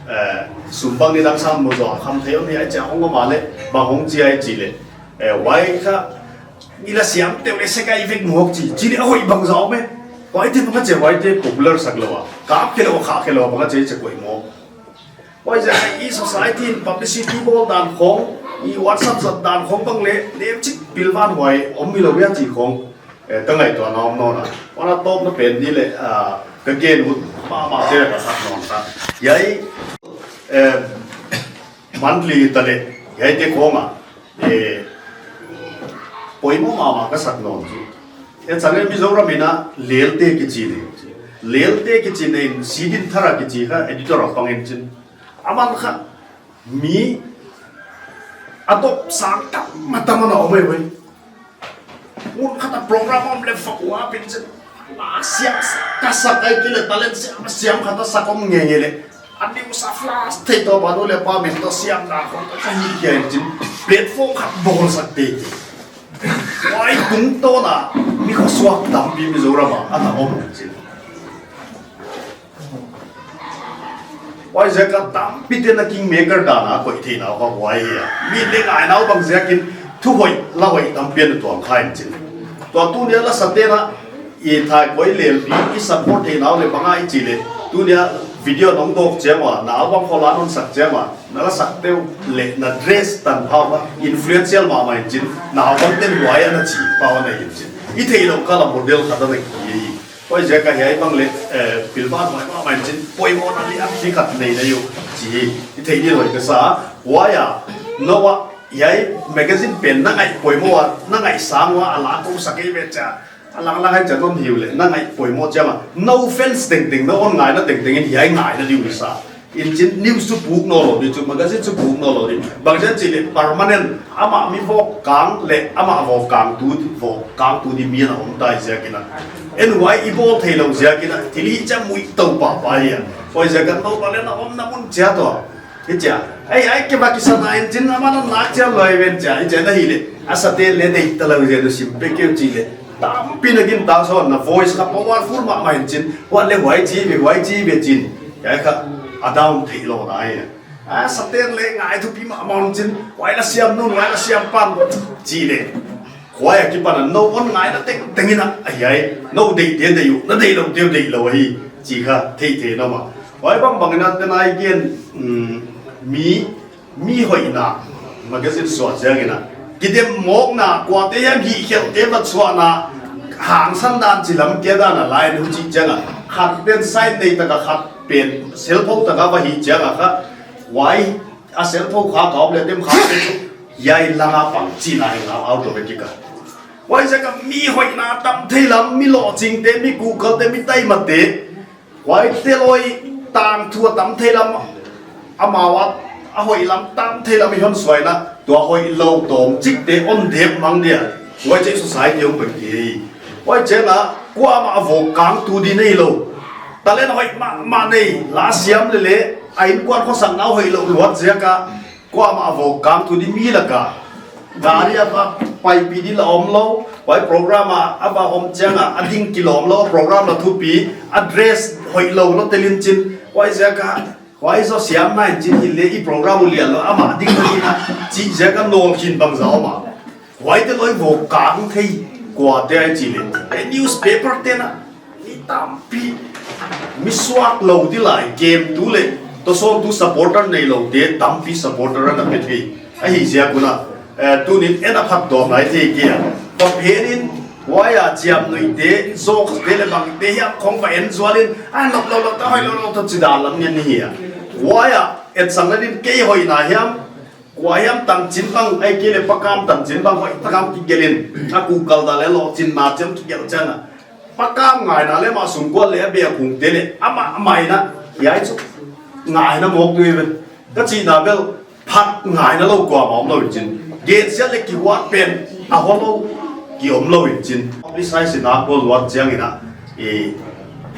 Eh, sum bang nidang sam mu zaw kham thei om hi a, chia hong om a le, bang hong chia i chih le. Eh, huai kha, i la siam teuh le sek a i vek mawk chi, chi le a hoih bangzah om e. Huaite bang a chia, huaite popular sak lou a. Kap khe lou, kha khe lou bang a chia, chia koih mawk. Huaiziak a i society in publicity bawl dan khong, i WhatsApp zat dan khong bang le, nem chik pilvan huai om mi lou ia chi khong, eh, ka ngaihtuahna om nawn a. Huan a tawpna pen di le, ah, ka gen ut mahmah te ka sak nawn ta. Hiai, eh, monthly ta le, hiaite khong a, eh, poimoh mahmah ka sak nawn chu. E channel Mizoram in a Lelte kichi nei. Lelte kichi nei in Sidin Thara kichi kha editor a pang in chin. Aman kha mi a top sang tam ma tam ana om ei wei. Mun khat a program om le fa ua pin chin. La siam ka sak ai ki le talent siam siam khat a sak om nge nge le. A news a flash thei to ba nu le pa min to siam na khong ka hi kia in chin. Platform khat bawl sak te. Huai tungtawn a mi kha suak tampi Mizoram a ana om chin. Huaiziak a tampi te na kingmaker dan a koih theihna uh kha huai hi a. Mi le ngainau bang ziakin thu hoih la hoih tampi ana tuang kha in chin. Tua tuni a la sa te na i thai koi lelpi i support theihna uh le bang a i chih le. Tuni a video nong dawk chiang ua, na album khong la non sak chiang ua, na la sak teuh le na dress tan phau kha influential mahmah in chin, na album ten huai ana chi pau ana in chin. I theih lou kal a model khat ana ki hi. Huaiziak a hiai bang le, eh, pilvan huai mahmah in chin, poimohna lian chi khat nei na uh chi hi. I theih di lou ka sa, huai a, nou a, hiai magazine pen na ngaih poimoh ua, na ngaih sang ua, a la kou sak ei ve chia. A lang lang ai chia non hiu le, na ngaih poimoh chiang a. No offense tengteng, no hon ngaihna tengteng in hiai ngaihna di uh sa. In chin news chu puk nawn lou di chu, magazine chu puk nawn lou di. Bang ziak chih le permanent, amah mi vawk kang le, amah vawk kang tu, vawk kang tu di mi ana om ta ziakin a. En huai i bawl thei lou ziakin a, thil hi chia mui tou pahpah hi a. Huaiziak a no ba le na omna mun chia toh. Hi chia. Ei, ei, ke ba kisa na in chin, amah na nak chia lou ei ven chia. Hi chia na hi le. A sa te le nei ta lou ziak nu sim pe keu chih le. Tampi na gin ta sawn na voice kha powerful mahmah in chin. Huan le huai chi ve, huai chi ve chin. Hiai kha a down theih lou na hi. A sa te le ngai thupi mahmah in chin. Huai la siam nun, huai la siam pan. Chih le. Huai a kipan a no hon ngaihna tengteng in a, a hiai, no deih te deih uh, na deih lou te deih lou hi, chi kha, theih theih na ma. Huai bangbang in a, te nai gen, um, mi, mi hoihna, magazine suah ziakin a. Kidem mawkna, kuate hiam hihkhelh te vat suahna, hangsan dan chilam kia dan a lai in huchi chiang a. Khat pen sign nei taka khat pen, selpho taka va hih chiang a kha, huai, a selpho kha ka om le tem kha te chu, hiai lang a pang chihna hi ngau automatic a. Huaiziak a mi hoihna tam thei lam, mi lohching te, mi kuhkal te, mi taima te. Huaite loi tangthu a tam thei lam, amau a, a hoih lam tam thei lam i hon suaina, tua hoih lou tawm chik te hon dep mang dia. Huai chih society hong pek hi. Huai chiang a, kuamah a vawk kang tu di nei lou. Talent hoih mahmah nei, la siam le le, a innkuan khosakna hoih lou luat ziak a, kuamah a vawk kang tu di mi lak a. Gari a va paipih di la om lou, huai program a, a va om chiang a, a ding kilawm lou, program la thupi, a dress hoih lou lou tel in chin, huaiziak a, huai zaw siam nai chin hi le i program uh lian lou, amah ding na ding a, chih ziak a nawl khin bangzah om a. Huaite loi vawk kang thei, kuate ai chih le. E newspaper te na, mi tampi, mi suak lou di lai, game tu le, tosawn tu supporter nei lou te, tampi supporter ana pe thei. Ahi ziak un a, eh, tunin en a phat dawm lai thei kei a. Bang phen in, huai a chiamnuih te, zawk te le bang te hiam khong va en zual in, a nop lou lou ta hoih lou lou ta chi dan lam ngen ni hi a. Huai a, etsakna din kei hoihna hiam, kua hiam tanchin bang, ahihkeileh Pa Kam tanchin bang hoih tak a kigelh in, a kuhkal dan le lohchinna chiang kigelh chiang a. Pa Kam ngaihna le amah sungkuan le a biakhung te le amah maina, hiai chu ngaihna mawk tu hi ve. Ka chihna bel phat ngaihna lou kuamah om lou in chin. Gensiat le kihuat pen a hon lou ki om lou in chin. Publicize in a bawl luat chiang in a, eh,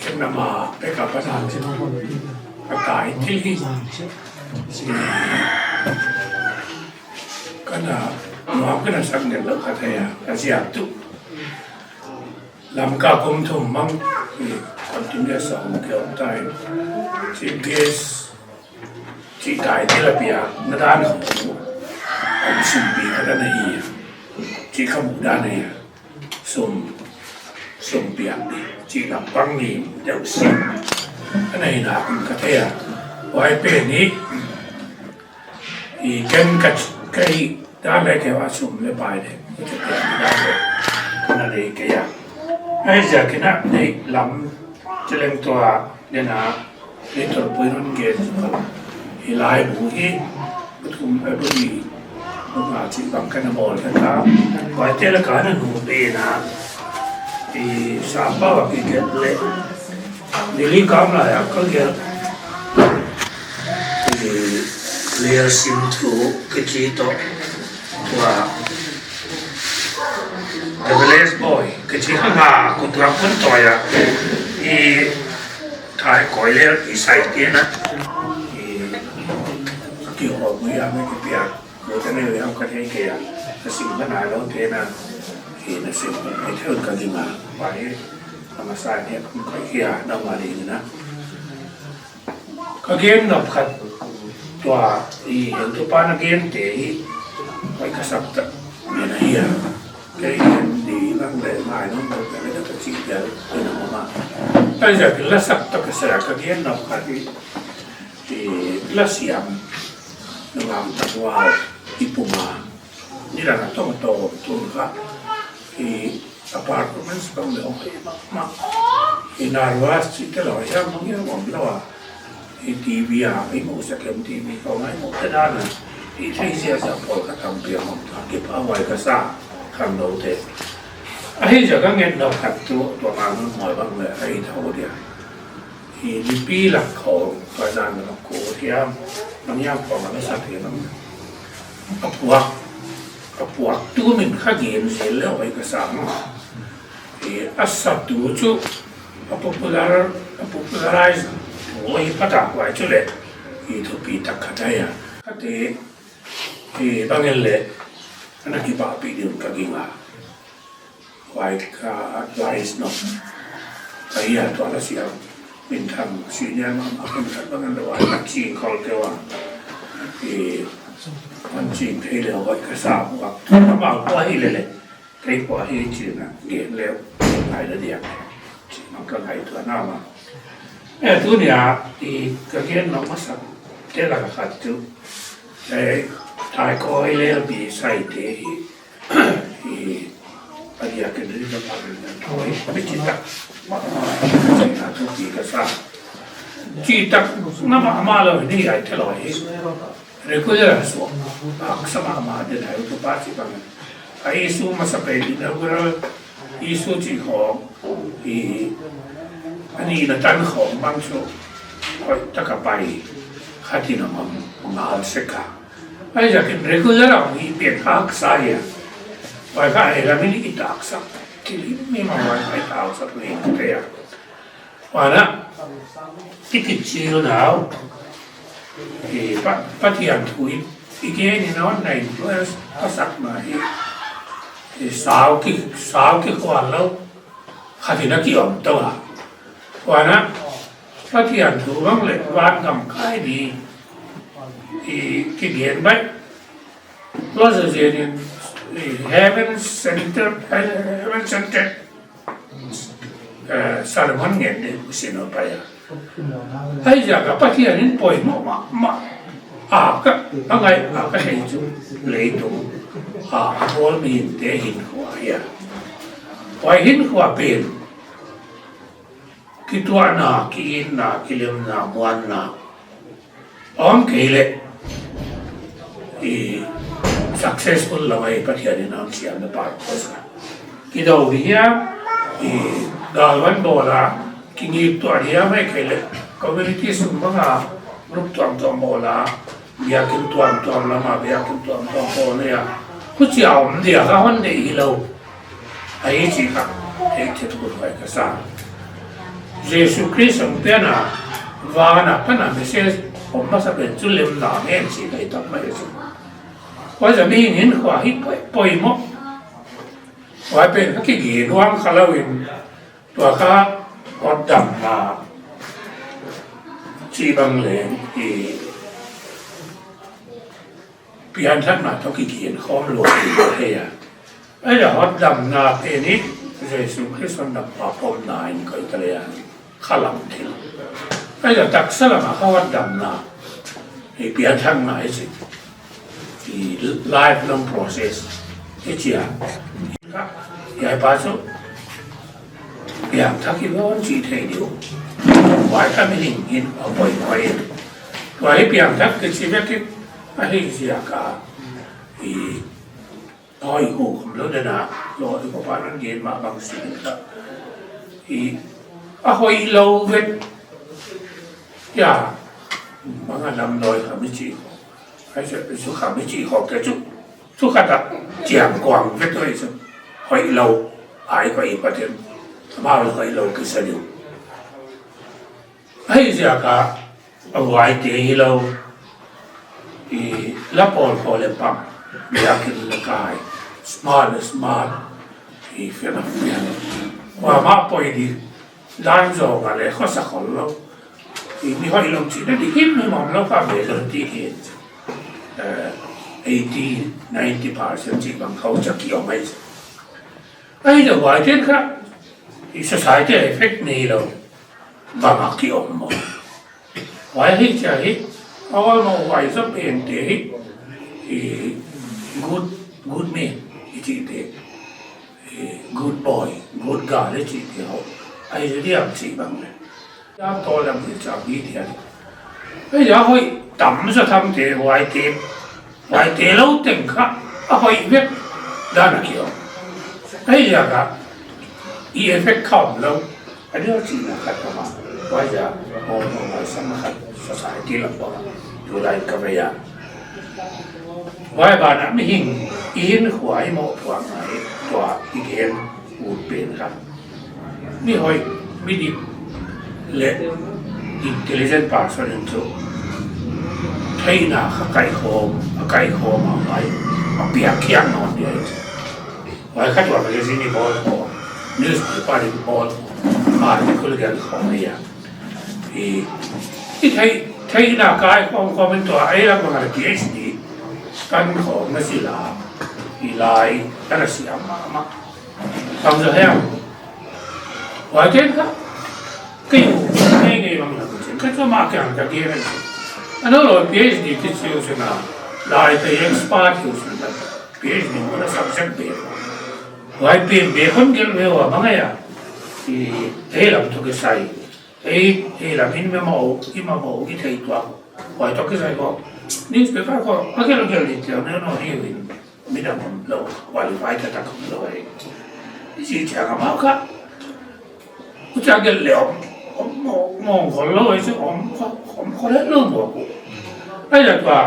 Khen na ma pe ka pa sa. A tai thil hi. Kana, nuam kana sak ngen lou ka thei a, ka ziak tu. Lamka kum thum mang, i, continuous a hong ke hong tai. Chief guest, chi tai te la pia, na dan hong. Hong sim pi ka dan hi. Chi ka mu dan hi. Sum, sum piak ni. Chi lampang ni, deuh sim. Ana hi na kum ka thei a. Huai pen ni, i ken ka, ka i dan leh kei a sum leh pai leh, i ka piak dan leh, na leh kei a. Huaiziakin a, nei lam, Cheleng tua, nena, Little Puiron Gate, i laibu hi, Pathum Avenue, nunga chi bang kana bawl ka ta, huaite laka na nu pen a, i sapa wa ki gate leh, Delhi kam lai a ka gate, i Lir Sim Thu ka chi toh, tua, The Village Boy, ka chi hang a, ku tuak pun toh a, i, Thai koi leh i sai te na. I, ki ho mu ya me ki pia. Mo ta ne ya ka te ke ya. Ka sim ka na lou te na. I na sim ka te ka ding a. Wa e. Ka ma sa ne ka ka ya na ma ding na. Ka gen nop khat. Tua i hen tu pa na gen te i. Koi ka sak ta. Ngen a ya. Kei ken di nang leh ngai nong ko ka leh ka chi tel ko na ma ma. Huaiziak la sak ta ka sa ka gen nop khat i, i la siam. Nang am ta wa i puma. Ni la na tong tong tun ka. I apartments bang leh ong ma ma. I na ruas chi te lou ya mong ya mong lou a. I T V a, i mu sa kem T V ko ngai mu te dan a. I thei sia sa pawl ka tam pia mong ta, kei pa wai ka sa, khangnou te. Ahi zia ka ngen nop khat tu, tua ka ngen mawi bang leh, ahi thou dia. I lipi lak khong, tua dan lak ko thiam. Nia kong a la sa te lam. A puak, a puak tu min kha gen zel le hoih ka sa maw. E, a sa tu chu, a popular, a popularize, hoih pa ta kuai chu le, i thupi tak kha ta ya. Kha te, e, bang el le, ana ki pa pi diun ka ging a. Huai ka advice no. Ka hia tua la siam. Min thang senior mahmah ken khat bang an da huai ka ching khol kei ua. I, an ching thei le huai ka sa buak. Ka mau kua hi le le. Kei kua hi ching a. Gen le. Ngai la diak. Ching a ka ngai tua na ma. E, tu nia, i, ka gen no masa. Te la ka khat tu. E, thai ko i le bi sai te hi. I, a diak in ri ka pa ri na thoi, mi chi tak. Ma, ma, chi na tu chi ka sa. Chi tak, na ma, ma lo ni ai te lo hi. Regular so. Ak sa ma ma de na tu pa chi bang. A issue masa pen inaugural issue chi khong. I, a nihna tan khong bang chu. Hoih tak a pai. Khat in a mang, ngal sek a. Huaiziakin regular a hong hi pen haksa hia. Huai kha hei lam in i taksak. Kilim mi ma huai i taksak ni te a. Huan a, i kichil nau. I pa, Pathian thu i, i gen in a hon na influence ka sak ma hi. I sau ki, sau ki khual lou. Khat in a ki om tou a. Huan a, Pathian thu bang le van gam kai di. I, ki gen bai. Lo zo zen in, i, heaven center, heaven center. Eh, sermon ngen di, ku sin o pai a. Huaiziak a Pathian in poimoh mahmah. A ka, a ngai, a ka hei chu leitung. A, a bawl mi in te hinkhua hia. Huai hinkhua pen. Kituahna, ki-itna, kilemna, muanna. Om kei le. I successful lam a i Pathian in a hon siamna purpose a. Kidou di hia, i galvan bawl a, kingit tuah di hia mai kei le. Community sung bang a, group tuamtuam bawl a, biakin tuamtuam lam a, biakin tuamtuam bawl a. Huchia om dia ka hon deih hilou. Ahi chih kha, theih theih kul huai ka sa. Jesu Khrist hong pian a, van a pan a message om masa pen chu lemna ngen chih ka hi tak mai chu. Huaiziak mi hinkhua hi poi, poimoh. Huai pen ka kigen huang kha lou in, tua kha hotdamna chih bang leng i pianthakna toh kigen khawm lua hi ka thei a. Huaiziak a hotdamna pen i Jesu Khrist hotdampa pomna in koih ta leh a khalam thil. Huaiziak a taksa lam a kha hotdamna, i pianthakna i chih, i lifelong process i chi a. Hiai pa chu piangthak i lon chih thei diu. Huai kha mi ning in a poimoh in. Huai piangthak kichi vek in a hi ziak a. I hoih hu khawm lou den a, lou di ko pa nan gen mah bang sin ka. I, a hoih lou vet. Ya, bang a lam doi kha mi chi khawm. Ai se, su kha mi chi khawm ke chu. Chu kha ta chiang kuang vet oi chu. Hoih lou, ai ko i paten. Amau hoih lou kisa diu. Huaiziak a, a huaite hilou, i la pawl pawl le pang, biakin le kai, smart le smart, i fian le fian. Huai mah poi di, dan zong a le khosa khol lou. I mi hoihlou chihna di himhim omlou kha ve lou di hi. Eh, eighty, ninety percent chih bang khauh chia ki om ai. Ai le huaiten kha, i society effect neilou. Bang a ki om maw. Huai hi chia hi, a ol maw huai zop ente hi, i good, good man, i chihte, i good boy, good girl, i chihte ho. Ai le diam chih bang le. Ya tawldam hi chia hi dia. Ai ya hoih tam zaw tham te, huaite. Huaite lou teng kha, a hoih vek dan a ki om. Huaiziak a, i effect khawm lou. A diak chihna khat ka ma. Huaiziak a, hong hong a sam khat society lam bang. Tulai ka vei a. Huai banah mihing i hinkhua i mohpuakna hi tua i gen ut pen kha. Mi hoih, mi dik leh intelligent person in chu theihna kha kaikhawm, a kaikhawm a ngai, a piak khiak nawn dia hi. Huai kha tua magazine i bawl khawm, newspaper i bawl khawm, article gen khawm ahi a. I, i thei, theihna kaikhawm khawm in tua ei lam bang a PhD kan khawm na sila, i lai, kan a siam mahmah. Kam za heng. Huai ten kha, kei u, ngei ngei bang na ku chen, ka chu ma kiang ka gen a. Ano lo PhD ki chiu suna, lai te expert chiu suna, PhD muna subject be. Huai pen be kon gel ve ua bang a. I, ei lam toh kisai. Ei, ei lam in me mau, i ma mau, i thei tuak. Huai toh kisai ko. Newspaper ko, a gel gel di tia, ne no hi win. Midang om lou, qualify taktak om lou ei. I si chiang a mau kha. Huchia gel leh om, om, om, om khol lou ei chu om, om khol lou mo ku. Ai la tua,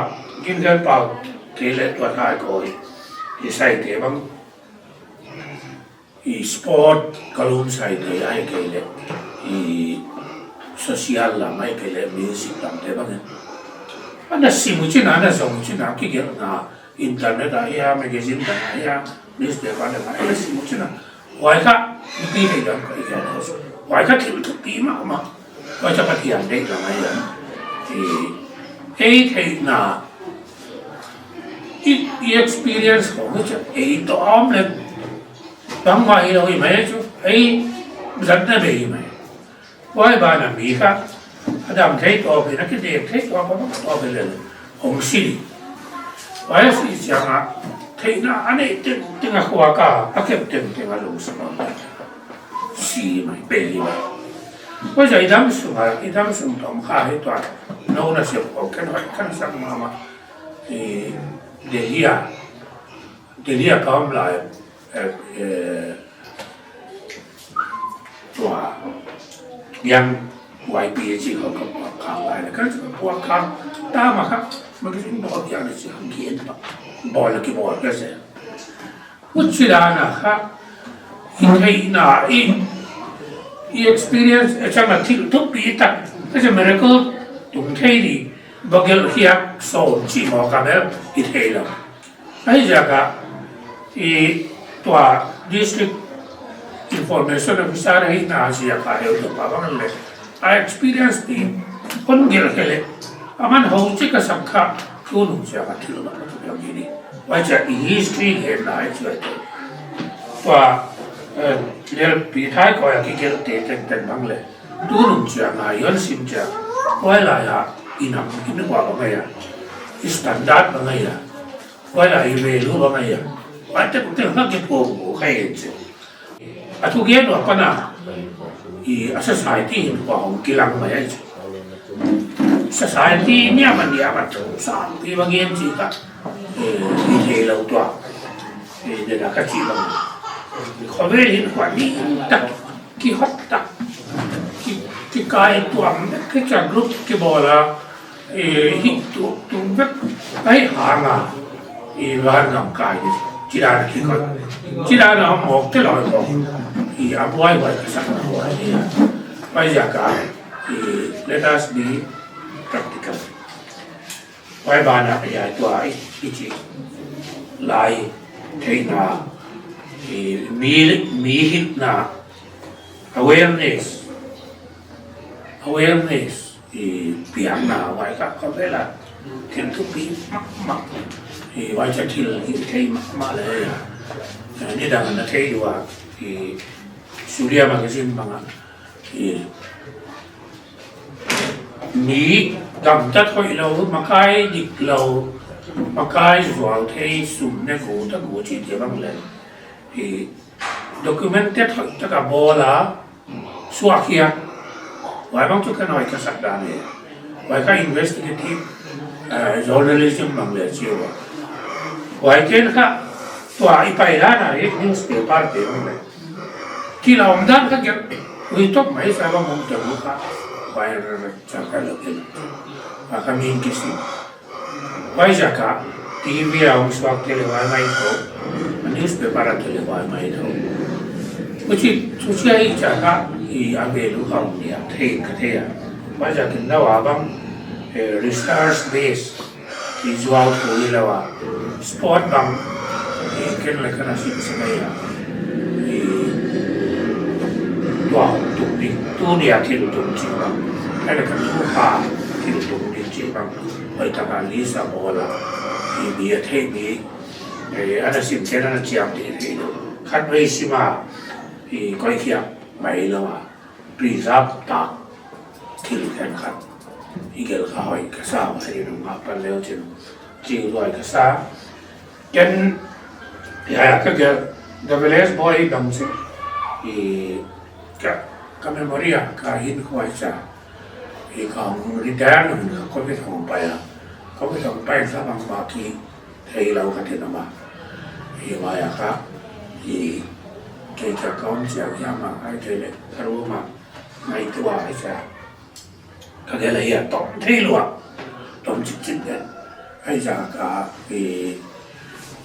gingel pau, kei leh tua thai ko ei. I sai te bang. I sport ka lum sai te ahihkeileh, i social lam ahihkeileh music lam te bang. Ana sim u chin a, ana zong u chin a, kigelhna internet ah hia, magazine ah hia, newspaper ah hia, ana sim u chin a. Huai kha, i pi thei dam ka i gen. Huai kha thil thupi mahmah. Huai kha Pathian deihna ahi a. I, ei theihna, i, i experience khawng chu ei toh om leh bangmah hilou hi mai chu, ei zatna bei hi mai. Huai banah mi kha, a dam thei tawp in, a kidek thei tawp, a bang tawp in leh, hong si. Huai a si chiang a, theihna a neih tengteng a khuak a, a kep tengteng a lungsim a si mai, bei hi mai. Huai za i dam sung a, i dam sung tawm kha hi tua, nou na siam khawng ken hoih kan sak mahmah. I, Delhi a, Delhi a ka om lai, eh, eh, tua, yang Y P A C khawng ka puak khak lai, ka puak khak ta mah kha, magazine bawl yang na si hang kien pa, bawl ki bawl ka se. Huchi dan a kha, i theihna, i, i experience, a chang a thil thupi tak, ka se miracle tung thei di, va gelh khiak sawm chih maw ka bel, i thei lou. Huaiziak a, i tua district information officer hihna ziak a heutupa bang leh, a experience di kon gelh khe leh, aman hou chik a sak kha, tunung ziak a thil bang tu yang ini. Huaiziak i history genna hi chu ahi. Tua, eh, lel pi thai ko a kigelhte tengteng bang leh. Tunung ziak a, i hon sim ziak. Huai lai a, i nam, i nam bang ahi a. I standard bang ahi a. Huai lai i value bang ahi a. Huai tengteng kha kipuak uh kha ei chu. A thugen uh apan a, i a society hinkhua hong kilang mai ahi chu. Society niam a niam a thu sang pi bang en chih kha, eh, i thei lou tua. Eh, nidang a ka chih bang. Khovel hinkhua ni tak, kihot tak, ki, kikai tuam, kicha group kibawl a, eh, hi tu, tu vek, ai hang a, eh, van gam kai di, chidan ki ko, chidan a mawk te lou ko, eh, a buai buai ka sak na buai, eh, huaiziak a, eh, let us be practical. Huai banah, eh, tua i, i chih lai theihna, eh, mi, mi hilhna, awareness, awareness, i piakna huai kha ka bel a thil thupi mahmah. I huai chu thil i thei mahmah leh, eh, nidang na thei dua, i Surya magazine bang a, i mi gamtat hoih lou, makai dik lou, makai zual thei, sum ne gu ta gu chih te bang leh, i documented hoih tak a bawl a, suak hial. Huai bang chu ka nuai ka sak dan e. Huai kha investigative, eh, journalism bang leh chi ua. Huai ken kha tua i pai dan a hi newspaper te bang leh. Thil a om dan kha gelh ui tok mai sa bang om te mu kha. Pai ra ra cha ka lo ken. A ka min kisim. Huaiziak a T V a hong suak te leh huai mai thou. Newspaper a te leh huai mai thou. Huchi, huchi a i cha ka i a value ka om dia, thei ka thei a. Huaiziak in nau a bang, eh, research base. I zuau thu i lou a. Sport bang, i ken leh ka na sim sak a. I tua tung ding, tuni a thil tung chih bang. Ai leh ka tu kha thil tung ding chih bang. Hoihtak a list a bawl a. I mi a thei mi, eh, ana sim ken ana chiam ding thei lou. Khatvei sim a, i koi khiak mai lou a. Preserve tak thil khenkhat i gelh kha hoih ka sa, huai nung a pan leu chin ching huai ka sa. Ken, ya, ya, ka gelh, the village boy dam se. I ka, ka memory a, ka hinkhua cha. I ka hong retire nung ka covid hong pai a. Covid hong pai sa bang ba ki thei lou ka tin ama. I huai a ka, i kei ka kaun chiang hiam a, ai kei leh, ka room a, ngaihtuah a, ai sa. Ka gelh a hia tom thei lua. Tom chipchip leh. Ai sa ka, i,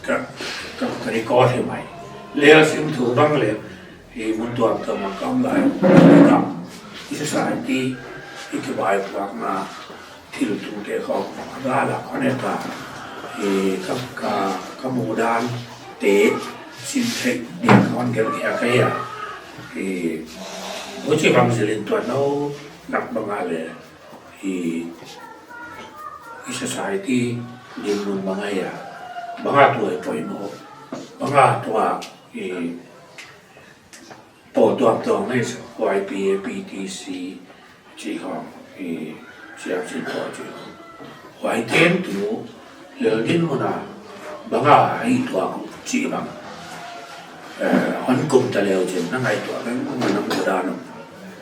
ka, ka, ka record hi mai. Lel sim thu bang leh, i mun tuamtuam a ka om lai. Ka, i society, i kibaipuakna, thil tungte khawng a gal a kon et a, i ka, ka, ka mudan te sim theih ding kon gelh khia ka hia. I huchi bang zil in tua nou nak bang a leh i, i society dinmun bang a hia, bang a tua i poimoh, bang a tua i pawl tuamtuam nei sa, Y P A, P T C, chih khawng, i, siam sin pawl chih khawng. Huai ten tu, lel dinmun a, bang a hih tuak uh chih bang. Eh, hon kum ta leu chin, na ngaihtuah leng, kum a nam ta dan uh.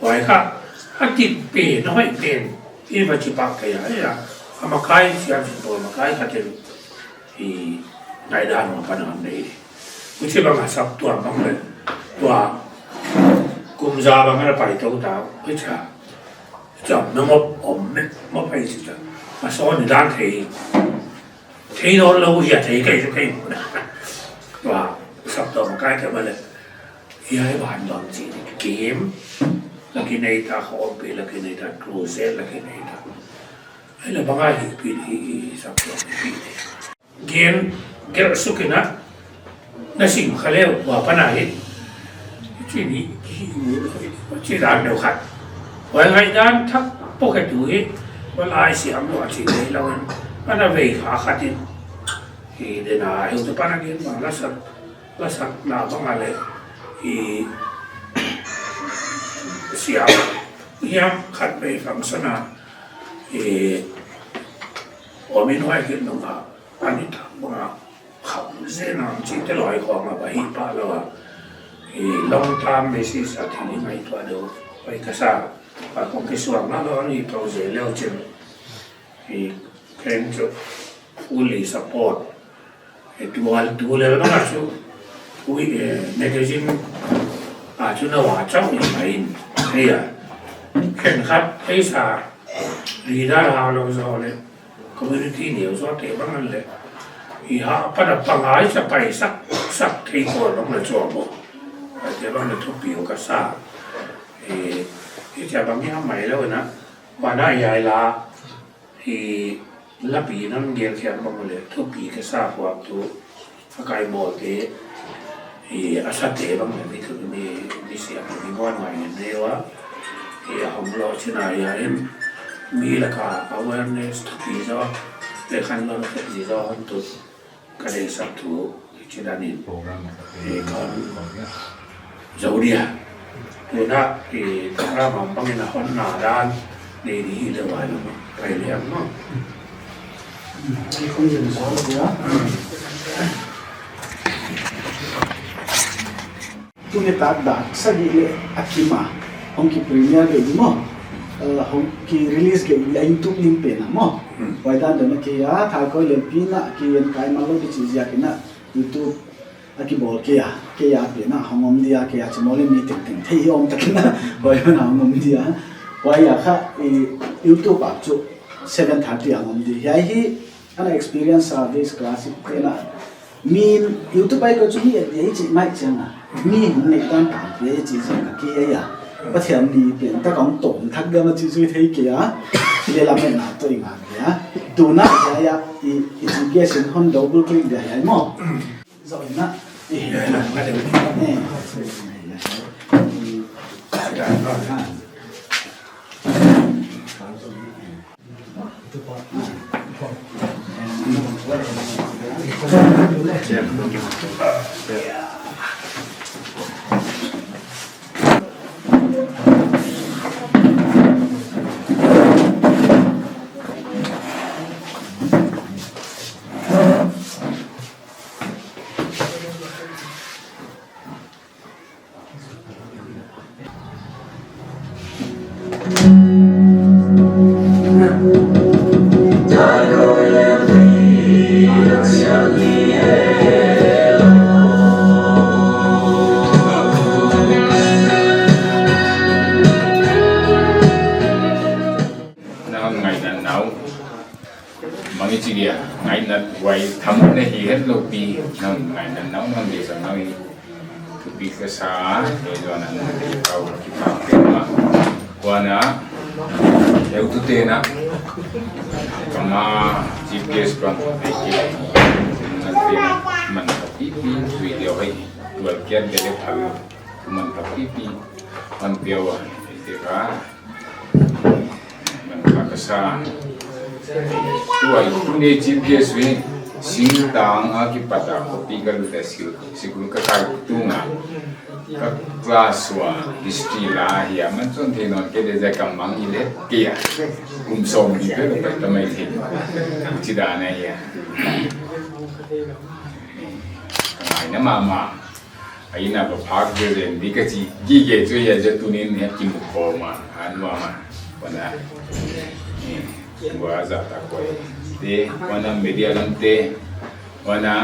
Huai kha, a tip pen, a hoih pen, i va chih pak kei a, i a, a makai, siam sin pawl makai kha ten, i ngaihdan hong pan hon nei. Huchi bang a saptuam bang leh. Tua kum za bang a pai tou ta. Huchi a. Cham na mop om me, mop pai si ta. A sawn dan thei. Thei nawn lou hia thei kei kei. Tua saptuam kai ta bang leh. Hia i ban bang chi game. Laki nei ta, khawmpi laki nei ta, cruise laki nei ta. Ai leh bang a hih pi, hih, hih, saptuam hih pi. Gen, gelh suk in a, na sim kha leu, hua pan a hi. Chi ni, chi dan deuh khat. Huai ngaihdan thak poh khe tu hi, huai lai siam lua chi lei lou in, ana vei kha khat in. Hi den a, heutu pan a gen bang la sak, la sak na bang a leh, hi siam, hiam khat vei function a, hi, om in huai khin nung a, a ni tak bang a, kham zen a, chihte loi khawng a, va hih pah lou a. I long term basis a thil i ngaihtuah deuh, huai ka sa, a kong kisuang a lou, i project leu chin. I keng chu, fully support. I tual, tu lel bang a chu, ui, eh, magazine, a chu na wa chau i main, hei a. Khenkhat, hei sa, leader hau lou zaw leh, community neu zaw te bang an leh. I ha, pan a pangai sa pai sak, sak thei ko bang leh chuam bo. Te bang leh thupi uh ka sa. I, i cha bang i ha mai lou na, mana i ai la, i lapi nan gel khiak bang leh, thupi ka sa huap tu, a kai bawl te, i a sa te bang leh, mi thu mi, mi siam mi guan ngai ngen deuh a, i a hong lou chin a i a in, mi lak a awareness thupi zaw, leh khan lou thupi zaw hon tut. Ka deihsak thu, chi dan in, eh, kan zou dia. Tuna, eh, ka ram a bang in a hon na dan, nei di hi leh vai lou, kai liam maw. Chi khong zen zou dia. Tuni tak dak sagih leh a kim a hong ki premiere kei di maw. Eh, hong ki release kei di a YouTube link pen a maw. Hmm. Huai dan deuh na kei a, Thaikawi Lianpi na ki en kai man lou di chih ziak in a YouTube a ki bawl kei a, kei a pen a hong om dia, kei a chi maw leh mi tengteng thei hi om tak in a, huai man a hong om dia. Huai a kha, i, YouTube ah chu seven thirty a om di. Hiai hi, ana experience service class i kena. Mi YouTube ai ko chu mi et dia i chih mai chiang a. Mi hong nei tan tampi i chih chiang a ki ai a. Pathian ni pen ta kong tom thak gam a chih chu thei kei a. Leh lametna toh i ngak kei a. Tuna hiai a, i, i GPS in hon double click dia hiai maw. Zau na. Eh, eh, eh. Nang ngaihna nau. Bang i chi dia, ngaihna huai tham na hi hetlou pi, nang ngaihna nau nang dia sa nau hi. Thupi ka sa, e zon an kau ki pa pe ma. Huan a, eu tu te na. Kama GPS bang, ai ki. Nang te na, man ka pi pi, video hai. Tual kian de le phal, man ka pi pi. Man piawa, te ka. Man kha ka sa. Tuai, tuni GPS hi singtang a kipat a khopi ka lut a sil, sikul ka kai tung a. Ka class one history la hi a, man chon thei nawn kei de zia ka mang i le kei a. Kum sawm ni pe ka pai ta mai thei. Chi dan a hi a. Ka ngaihna mahmah. A inn a va phak zenzen di ka chi gige chu hiai zia tunin hiai kimu khawm a, a nuam a, huan a, eh, huai zah tak huai te, huan a media lam te, huan a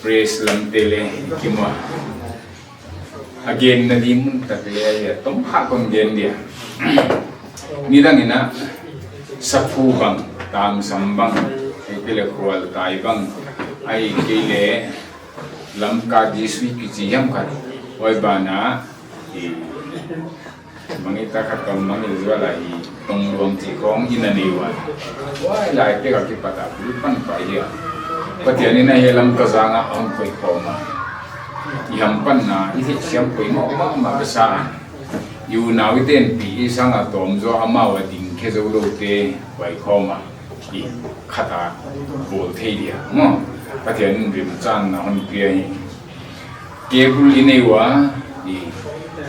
press lam te le kimu a. A genna di mun tak le hiai a tom kha kon gen dia. Nidang in a, saphu bang, tamsam bang, ahihkeileh khualtai bang, ahihkeileh Lamka district kichi hiam khat, huai ban a, i, mangngilh ta khat tong mangngilh zual a i tong luang chih khong i na nei ua. Huai lai pek a kipat a bul pan pai hi a. Pathian in a hiai Lamka zang a hon koih khawm a. I hampanna, i theihsiam poimoh mahmah ka sa a. I unau i tenpih i sang a tawm zaw amau a ding khe zou lou te, huai khawm a. I khat a bawl thei dia, maw. Pathian in remchanna hon pia hi. Cable i nei ua, i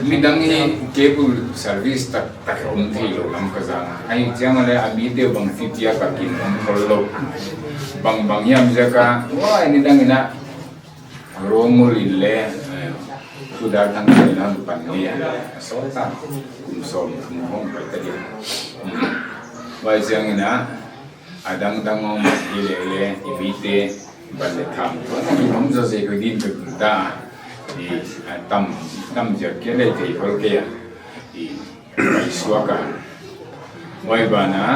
midang hi cable service taktak om thei lou Lamka zang a. Ahih chiang a le a mite bang fitia ka kin om khol lou. Bangbang hiam ziak a, huai nidang in a Rongul in le, eh, Kudar Thangthang in a hon pan ngei a. Sawt a, kum sawm thum hong pai ta dia. Huai chiang in a, a dangdang om hi lele, i mite, ban le tham. Tua na ki om zaw zek hui din pe ta. I, a tam, tam ziak kia le kei hol kei a. I, Pai suak a. Huai ban a,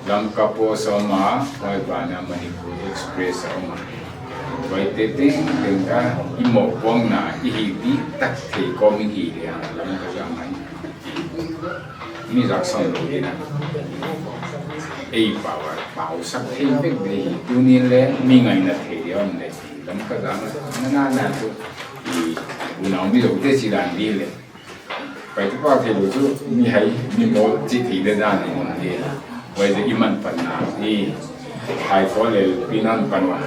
Lamka Post a om a, huai ban a Manipur Express a om a. Huai te tengteng kha i mohpuakna, i hihpihtak thei kawm i hi leh a, Lamka zang a. Mi zak sawm lou ding a. Ei pau a, pausak thei vek di hi, tuni le mi ngaihna thei di om le. Lamka zang a, na na na tu, i, unau mi lou te si dan di le. Pai tu pa thei lou chu, mi hai, mi mawl chi thei de dan ni om di. Huai zia i manphatna, i, hai ko le pi nan pan ua.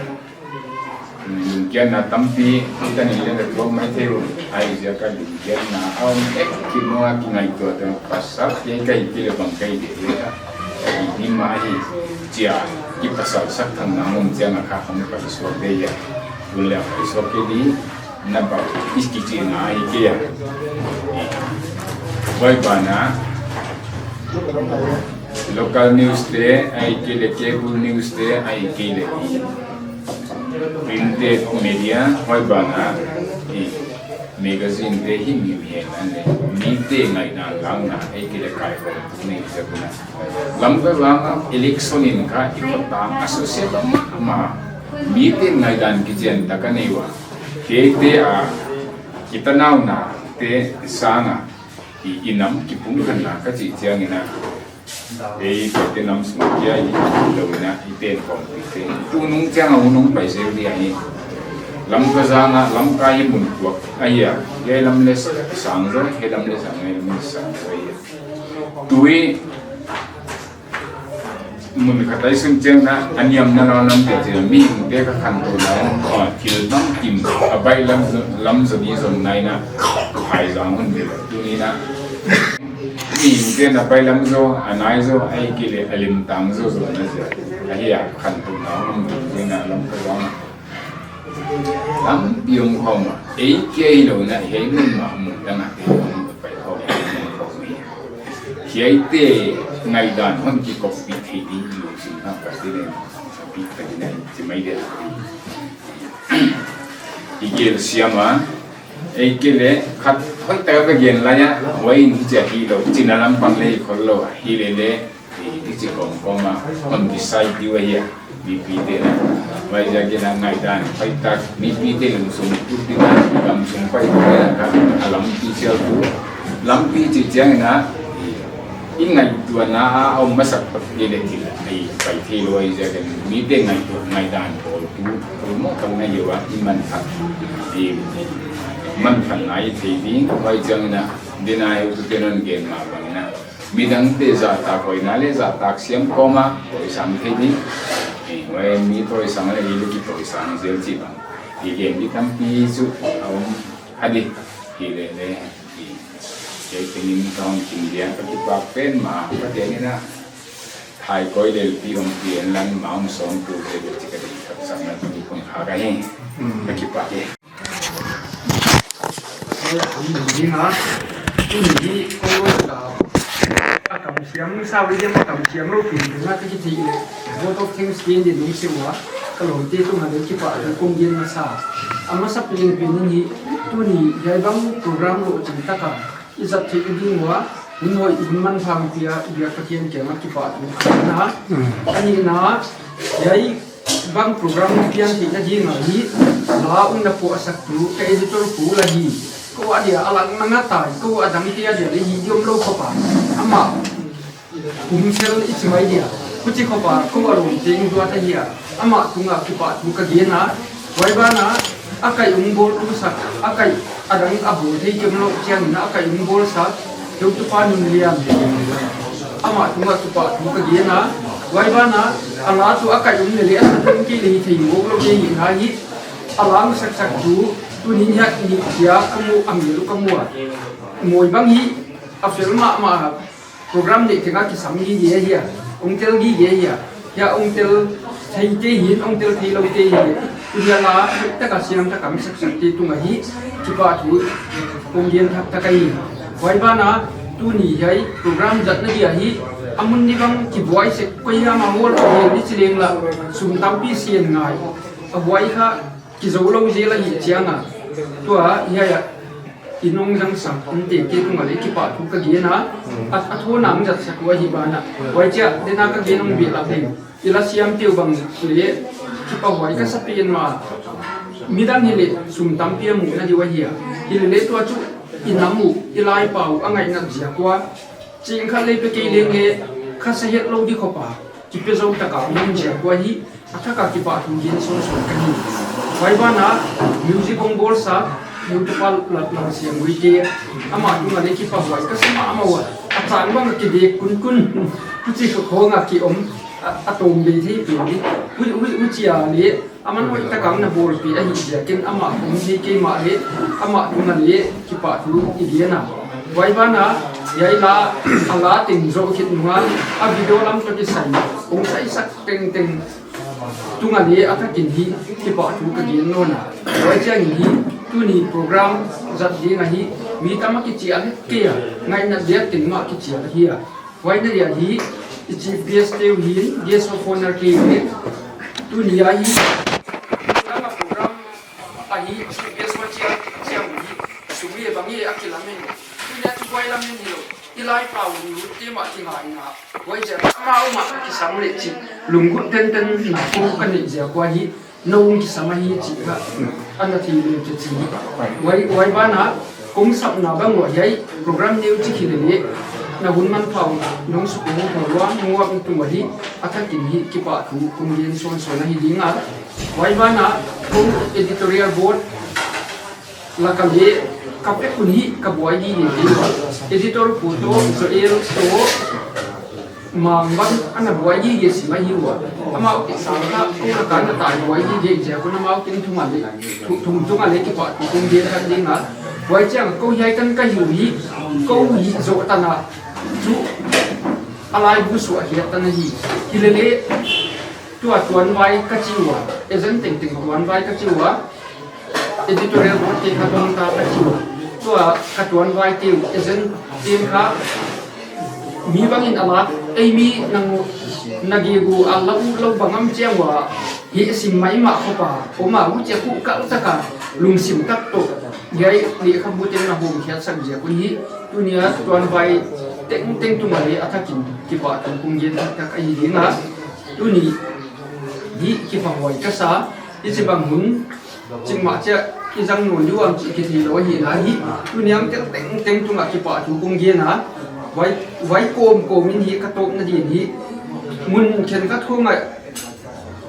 Lungkiatna tampi, i ta ni le le tuak mai thei lou. Ai zia ka lungkiatna, a om ek ki mo a ki ngaihtuah te, pasal, ki ai ka hi ki le bang ka hi de de ka. Ka hi ni ma hi, chia, ki pasal sak thang na om chia nga kha hong pai suak de ya. Tun le pai suak ke di, na ba, is ki chi na hi ke ya. Huai ban a, local news te, ahihkeileh cable news te, ahihkeileh printed media, huai ban a, i, Magazine te himhim hi hen leh, mite ngaihdan lakna, ei kile kaikhawm tu nei zek un a. Lamka zang a election in kha i khotang a susia mahmah. Mite ngaihdan kichian tak a nei ua. Hiaite a, i tanauna te sang a, i, i nam kipumkhatna ka chih chiangin a, ei, Paite nam sung kia i lou in a, i ten khawm pi te. Tunung chiang a hun hong pai zel di ahi. Lamka zang a, Lamka hi mun tuak ahi a. Hiai lam leh sang zaw, hiai lam leh sang, hiai lam leh sang zaw ahi a. Tui mun khat a i sun chiang a, a niamna lou lam te chiang, mihingte ka khantouna, ah, thil tamkim, a baihlam, lam zaw di zon nai in a, hai zang hun di. Tuni in a, mihingte'n a baihlam zaw, a nai zaw, ei kile a limtang zaw zaw na zia. Ahi a, khantouna hun di in a, Lamka zang a. Lampi om khawm a, ei kia hilou in a, hiai mun mah mun dang a te hong pai khawm, hong pai khawm hi. Hiaite ngaihdan hon kikawppih thei di lungsim a ka ti leh, pi ka ti leh, chi mai dia. I gel siam a, ei kile khat hoihtak a ka gen lai a, huai in hichia hilou, chihna lam pang leh khol lou, hi lele, i, i chi kawmkawm a, hon kisai diu ahi a, mipite'n a. Huaiziakin a ngaihdan hoihtak, mipite lungsim tut ding a, gam sung pai ding a, a lampi chial tu. Lampi chih chiangin a, i, i ngaihtuahna a om masak pat kei leh thil, i, pai theilou ahi ziakin, mite ngaihtuah, ngaihdan pawl tu, poimoh tak na hi ua, i manphat, i, manphatna i thei ding, huai chiangin a, dena heutute'n hon gen mah bangin a. Midangte zahtak hoihna leh zahtak siam kawm a, tawisang thei di. Eh, huai mi tawisang leh i leh kitawisang zel chih bang. I gen di tampi chu a om a di. Hilele, i, kei tengin ka hon kim dia ka kipak pen mah, ka tengin a. Hai koi lel pi om pi en lan ma hong sawm tu ve ve chih ka di thak sak na tu kun kha ka hi. Ka kipak e. Hei, a hon ding a, tuni hi, ko ka, a tam siam, sa wi diam a tam siam lou pi ding a, ka kichi leh, vote of thanks ken di nung siwa, ka lawmte tungah leng kipahthu kong gen masa. A masapen pen in hi, tuni, hiai bang program louh ching taka, i zat theih ding ua, hun hoih, hun manpha hong pia, i biak Pathian kiangah kipahthu ka gen a. A nihna, hiai, bang program piang theihna ding a hi, la hong na puahsaktu, ka editor pu la hi. Kou a dia a lak nang a tai, kou a dangte a dia leh hi di omlou khop a. Amah, kum sel i chi mai dia. Huchi khop a, kou a lawmte hong zuat ahi a. Amah tungah kipahthu ka gen a. Huai banah, a kaih hong bawltu sak, a kaih a dang a bawl thei kei omlou chiangin a kaih hong bawlsak, heutupa Nunlian. Amah tungah kipahthu ka gen a, huai banah, a la chu a kaih om lele a sa tum kei leh hi thei mawk lou kei hi na hi, a la hong saksaktu, tuni hiai ni kia ka mu a mi lu ka mu a. Mawi bang hi, a fel mahmah a, program neih tengah kisam gige hi a, hong tel gige hi a. Hiai hong tel theite hi, hong tel theilou te hi. Tuni a la, taka siam taka mi saksakte tungah hi, kipahthu kong gen thak thak ahi. Huai banah, tuni hiai program zatna dia hi, a mun ni bang kibuai sek, koi hiam a hall a hel di chi leng lah, sum tampi sian ngai. A buai kha, kizou lou zel ahih chiang a. Tua, hiai a, i nung zang sak, ante ke tungah leh kipahthu ka gen a, a, a thawn a hong zatsak uh ahi banah. Huai chiah, dena ka gen hong beh lak ding. I la siamte uh bang leh, kipahhuai ka sa pen mah. Midang hileh, sum tampi a muhna di uh ahi a. Hilele tua chu, i nam uh, i laipa uh, a ngaihnat ziak ua. Ching khat leh pe kei leng leh, kha sa het lou di khop a. Kipe zou taka hong om ziak ua hi, a thak a kipahthu gen sawnsawn ka hi. Huai banah, music hong bawlsak, heutupa Lalsiam Guite, amah tungah leh kipahhuai ka sa mahmah ua. A chang bang a kibek kunkun, huchi khawng a ki om, a, a tawm bei thei pen di. Hu, hu, huchia leh, aman hoihtaka na bawlpih ahih ziakin amah hong thei kei mahleh, amah tungah leh kipahthu i gen a. Huai banah, hiai la, a la teng zoh khit nung a, a video lam toh kisai, hong saisak tengteng tungah leh a thak in hi kipahthu ka gen nawn a. Huai chiangin hi tuni program zat ding ahi, mi tam a kichial het kei a, ngaihnat diak teng mah kichial ahi a. Huai na dia hi, i chief guest te uh hin, guest of honor te uh hin, tuni a hi, tang a program ahi, chief guest wa chiang, chiang uh hi. Bang i a kilamen. Tuni a tu buai lamen hilou. I lai pau ni u te mah ki ngai na. Buai je ma u ma ki sam le chi. Lunggulh tenten na ko ka ni je ko hi. Na um ki sam ahi chi ka. Ana thei le chi chi. Buai, buai bana. Kum sap na bang wa yai. Program neu chi ki le le. Na hun man pau. Nong su ko ko wa ngua tu wa hi. A thakin hi kipahthu kum gen son son ahi ding a. Buai bana. Kum editorial board. Laka le, ka pek un hi ka buai gige hi ua. Editor pu toh, Joel toh, Mang bang ana buai gige si mai hi ua. Amau te sa ka, ko ka kan ta buai gige je ko na mau kin thum a le, thu-, thum thum a le kipahthu kum gen khat ding a. Buai chiang ko hiai kan ka hi u hi, ko hi zo ta na. Chu, a lai bu su a hiat ta na hi. Hi le le, tua tuan vai ka chi ua. Agent tengteng tuan vai ka chi ua. Editorial board te kha tuang ta ka chi ua. Tua ka tuan vai te u, agent te kha mi bangin a la, ei mi nang na gegu a la u lo bang am chiang ua. Hi sim mai ma kho pa, ko ma u che ku kal ta ka, lungsim tak toh. Hiai ni kha bu teng na hom khiat sak je ku hi, tuni a tuan vai tengteng tu ma le a thakin kipahthu kum gen tak tak ahi ding a. Tuni hi kipahuai ka sa, i chi bang hun, Chingmah chia i zang nawn diu am chih kithei lou ahi na hi. Tuni a tel tengteng tungah kipahthu kong gen a. Vai, vai kawmkawm in hi ka tawpna din hi. Mun khenkhat khong ah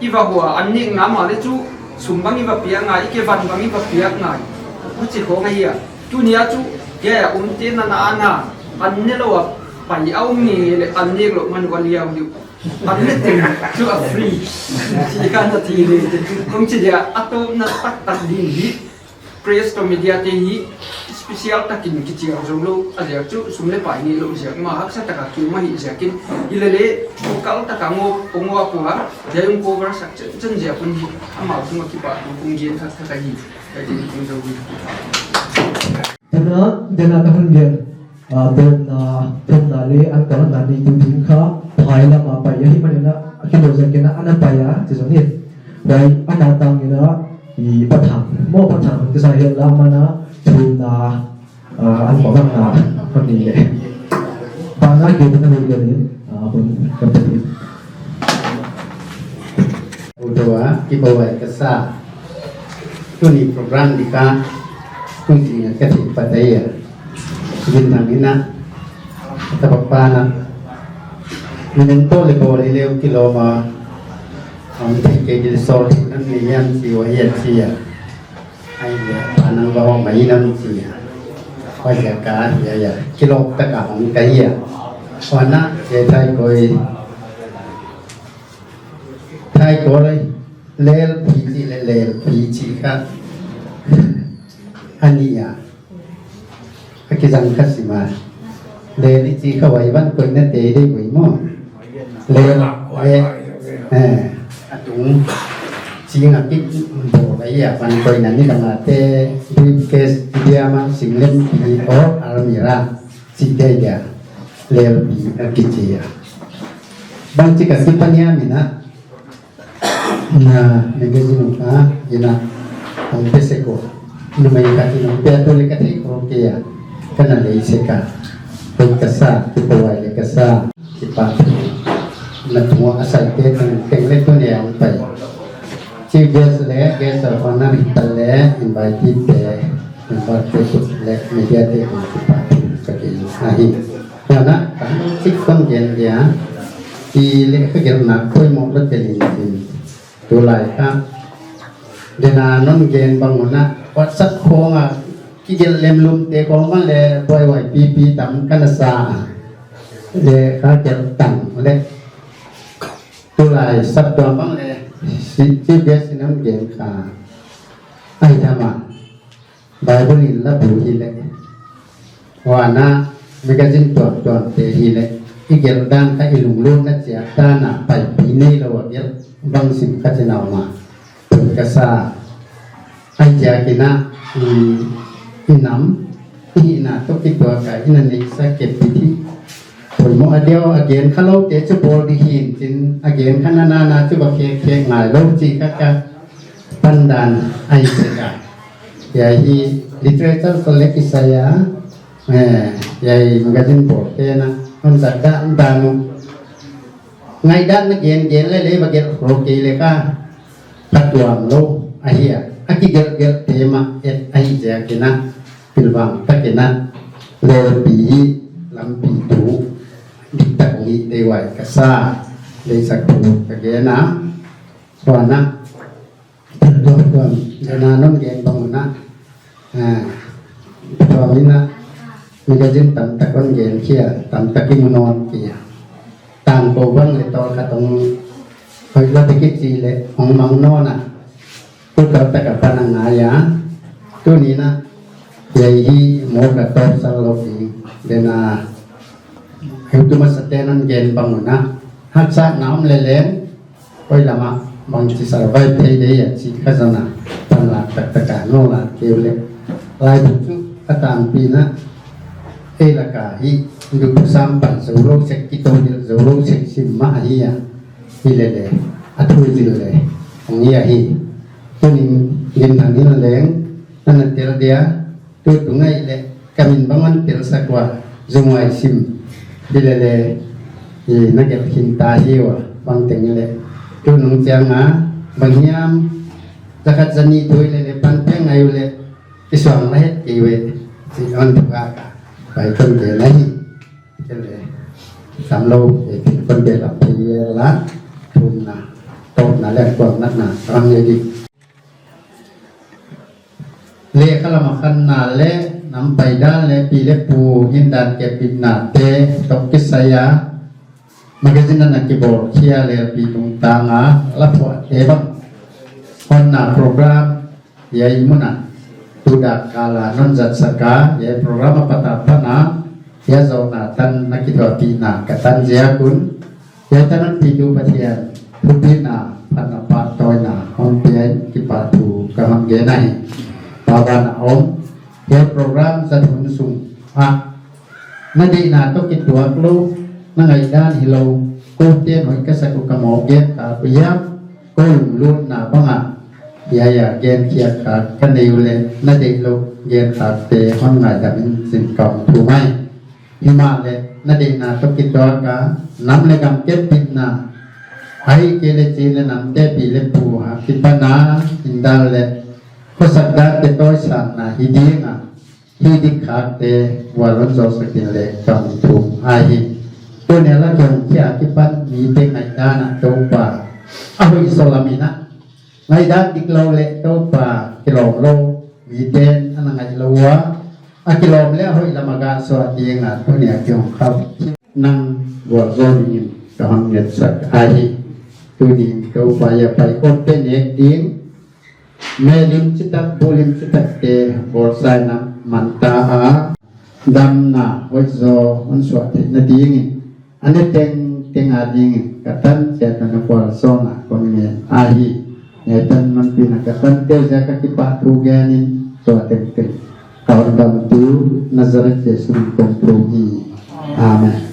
i va hua an nekna mahleh chu sum bang i va piak ngai, i ke van bang i va piak ngai. Huchi khong ahi a. Tuni a chu kei a umte na na ana an ne lou a pai a um ngeingei leh an nek louh man uh a liau diu. An ne teng chu a free. Chi ka na thei le te. Kong chi dia a tawpna taktak ding hi. Press toh media te hi special takin kichiang zou lou. A ziak chu sum leh pai neih louh ziak mah haksa taka ki um ahi ziakin. Hi le le, vocal taka ngawp, ngawp a pua. Dia yung cover sak chen chen ziak un hi. Amau sung a kipahthu kong gen khat khat ahi. Ka gen kong zou hi. Tuna, tuna ka hun gen, ah, tuna, tuna le an ka hun na ni tu ding kha, phai lam a pai ahi manin a, a kilo zan kena ana pai a, chi zong hi. Pai ana tang ina, i Pathan, mo Pathan, kisa hiat lam ana, tuna, ah, an ko na, hun ni le. Bana ke tuna ni le, ah, hun, ka pai. Udawa, kipahuai ka sa. Tuni program di ka, tuni ka thei pataya. Gin nang ina, ka papana. Minun to le boli le kiloma. Ang te ke di sol nan ni yan si wa ya si ya. Ai ya, panang ba wa mai nam si ya. Wa ya ka ya ya. Kilo ta ka hong ka ya. Wa na, ye thai koi. Thai ko lei, lel pi chi le lel pi chi kha. Ani a. A kizang kha sima. Lel i chi kha wai van koi na te dei wai mo. Lel, eh, eh, a tung. Chi nga ki bo wai a van koi na ni ka ma te. Briefcase, dia ma, sing lem pi o, almirah. Chi te dia. Lel pi a ki chi a. Bang chi ka ki pania mina. Na, magazine ka, ina, ang pese ko. Ina mai ka, ina, pe ato le ka thei ko ke ya. Ka na le se ka. Ko ka sa, kipahuai le ka sa. Kipa. Na tua asai te teng, teng le tu ne ang pai. Chief guest le, guest of honor hita le, invitee te, member te le, media te, kipa. Ka ke ahi. Tua na, ka chik kon gen dia, i le ka gel na koi mo lo te lin tin. Tulai ka. Dena non gen bang na, WhatsApp khong a, ki gel lem lum te khong ma le, buai buai pi pi tam ka na sa. Le ka gel tam le. Tulai sap tua bang le, si, si bia si nam gen ka. Ai tama. Bible in la bu hi le. Wa na magazine tuamtuam te hi le. I gel dan ka i lunglutna chiat dan a paipi nei lou a gel bang sim ka chi nau ma. Tun ka sa. Ai chiakin a i, i nam, i hihna toh kituak a i na neihsa kep pi hi. Poimoh a diau a gen kha lou te chu bawl di hi'n chin a gen kha na na na chu va khek khek ngai lou chi ka ka. Pandan ai se ka. Hiai hi Literature toh leh kisai a, eh, hiai magazine bawlte na, hon zat dan dan uh. Ngaihdan na gen gen leh leh va gelh khol kei leh ka phatuam lou ahi a. A kigelh gelhte mah et ahih ziakin a, pilvang takin a, lelpi hi lampi tu diktak hi tei uai ka sa, deihsaktu ka gen a, huan a, tuamtuam, dan a non gen bang un a, ah, tuam in a, magazine tamtak hon gen khia, tamtak i mu nawn kei a. Tangkou bang leh tawlkhat hong hoih lua te kichi leh hong mang nawn a, tu tawltak apan a ngai a. Tuni'n a, hiai hi maw ka tawpsan lou ding, dan a, heutu masate'n hon gen bang un a, haksatna om leh leng, hoih lam a bangchi survive thei dia chih ka zon a, panlak taktak a, nolak kei uleh. Laibu chu a tampi'n a, ei lak a hi, duhsam pan zoulou sek, kitoh dil zoulou sek sim mah ahi a, hi leh leh, a thu zil leh, hong hi ahi. Tuni'n gimnang in leng, na na tel dia, tu tu ngai leh, ka min bang hon telsak ua, zung uai sim, hi leh leh, i na gelh khin ta hi ua, bangteng leh. Tu nung chiang a, bang hiam, za khat za nih tu hi leh leh, pan piang ngai uleh, i suang la het kei ve, chih hon thuk a ka, pai kon gen ahi. Kei leh, sam lou, e, kon gen la, pi la, thumna, tawpna leh kuangnatna, ram ye di. Lehkhalam a khanna leh, nam paidan leh, pi leh pu hindan kepbitnate toh kisai a, magazine na kibawl khia leh pi tungtang a, la phuahte bang honna program, hiai mun a, tu dak kal a non zatsak a, hiai program a pat apan a, hiai zohna tan na kithuahpihna ka tan ziak un, hiai tan hon pitu Pathian thupina phatna pahtawina hon pia in kipahthu ka hon gen ahi. Pa van a om, hiai program zat hun sung a, na deihna toh kituak lou, na ngaihdan hilou, kou ten hoih ka sak uh ka maw gen ka ku hiam, kou lunglutna bang a, hiai a gen khiak ka ka nei uleh, na deihlou gen khakte hon ngaidam in chin ka hon thum ahi. Himahleh, na deihna toh kituak a, nam leh gam kepbitna, ahihkeileh Chin leh namte pi leh pu akipan a, hindan leh, khosak dante tawisangna hi ding a, hi dik khakte, vualzawl sak in leh ka hon thum ahi. Tuni'n a la kihong khia akipan mite ngaihdan a Toupa, a hoih zaw lam in a, ngaihdan diklou leh Toupa kilawm lou, miten a na ngaih lou ua, a kilawm leh a hoih lam a gah suah ding a, tuni'n a kihong khak nang vualzawl ding in ka hon ngetsak ahi. Tuni'n Toupa hiai pai kon te nek ding, meh lim chitak, bu lim chitakte, bawlsa in a man ta a, damna hoihzaw hon suah theihna ding in, a ne tengteng a ding in, ka tan chiat na vualzawlna kon ngen ahi. Hiai tan manpihna ka tante ziak a kipahthu gen in, tua tengteng ka hondamtu Nazareth Jesu min in kon thum hi. Amen.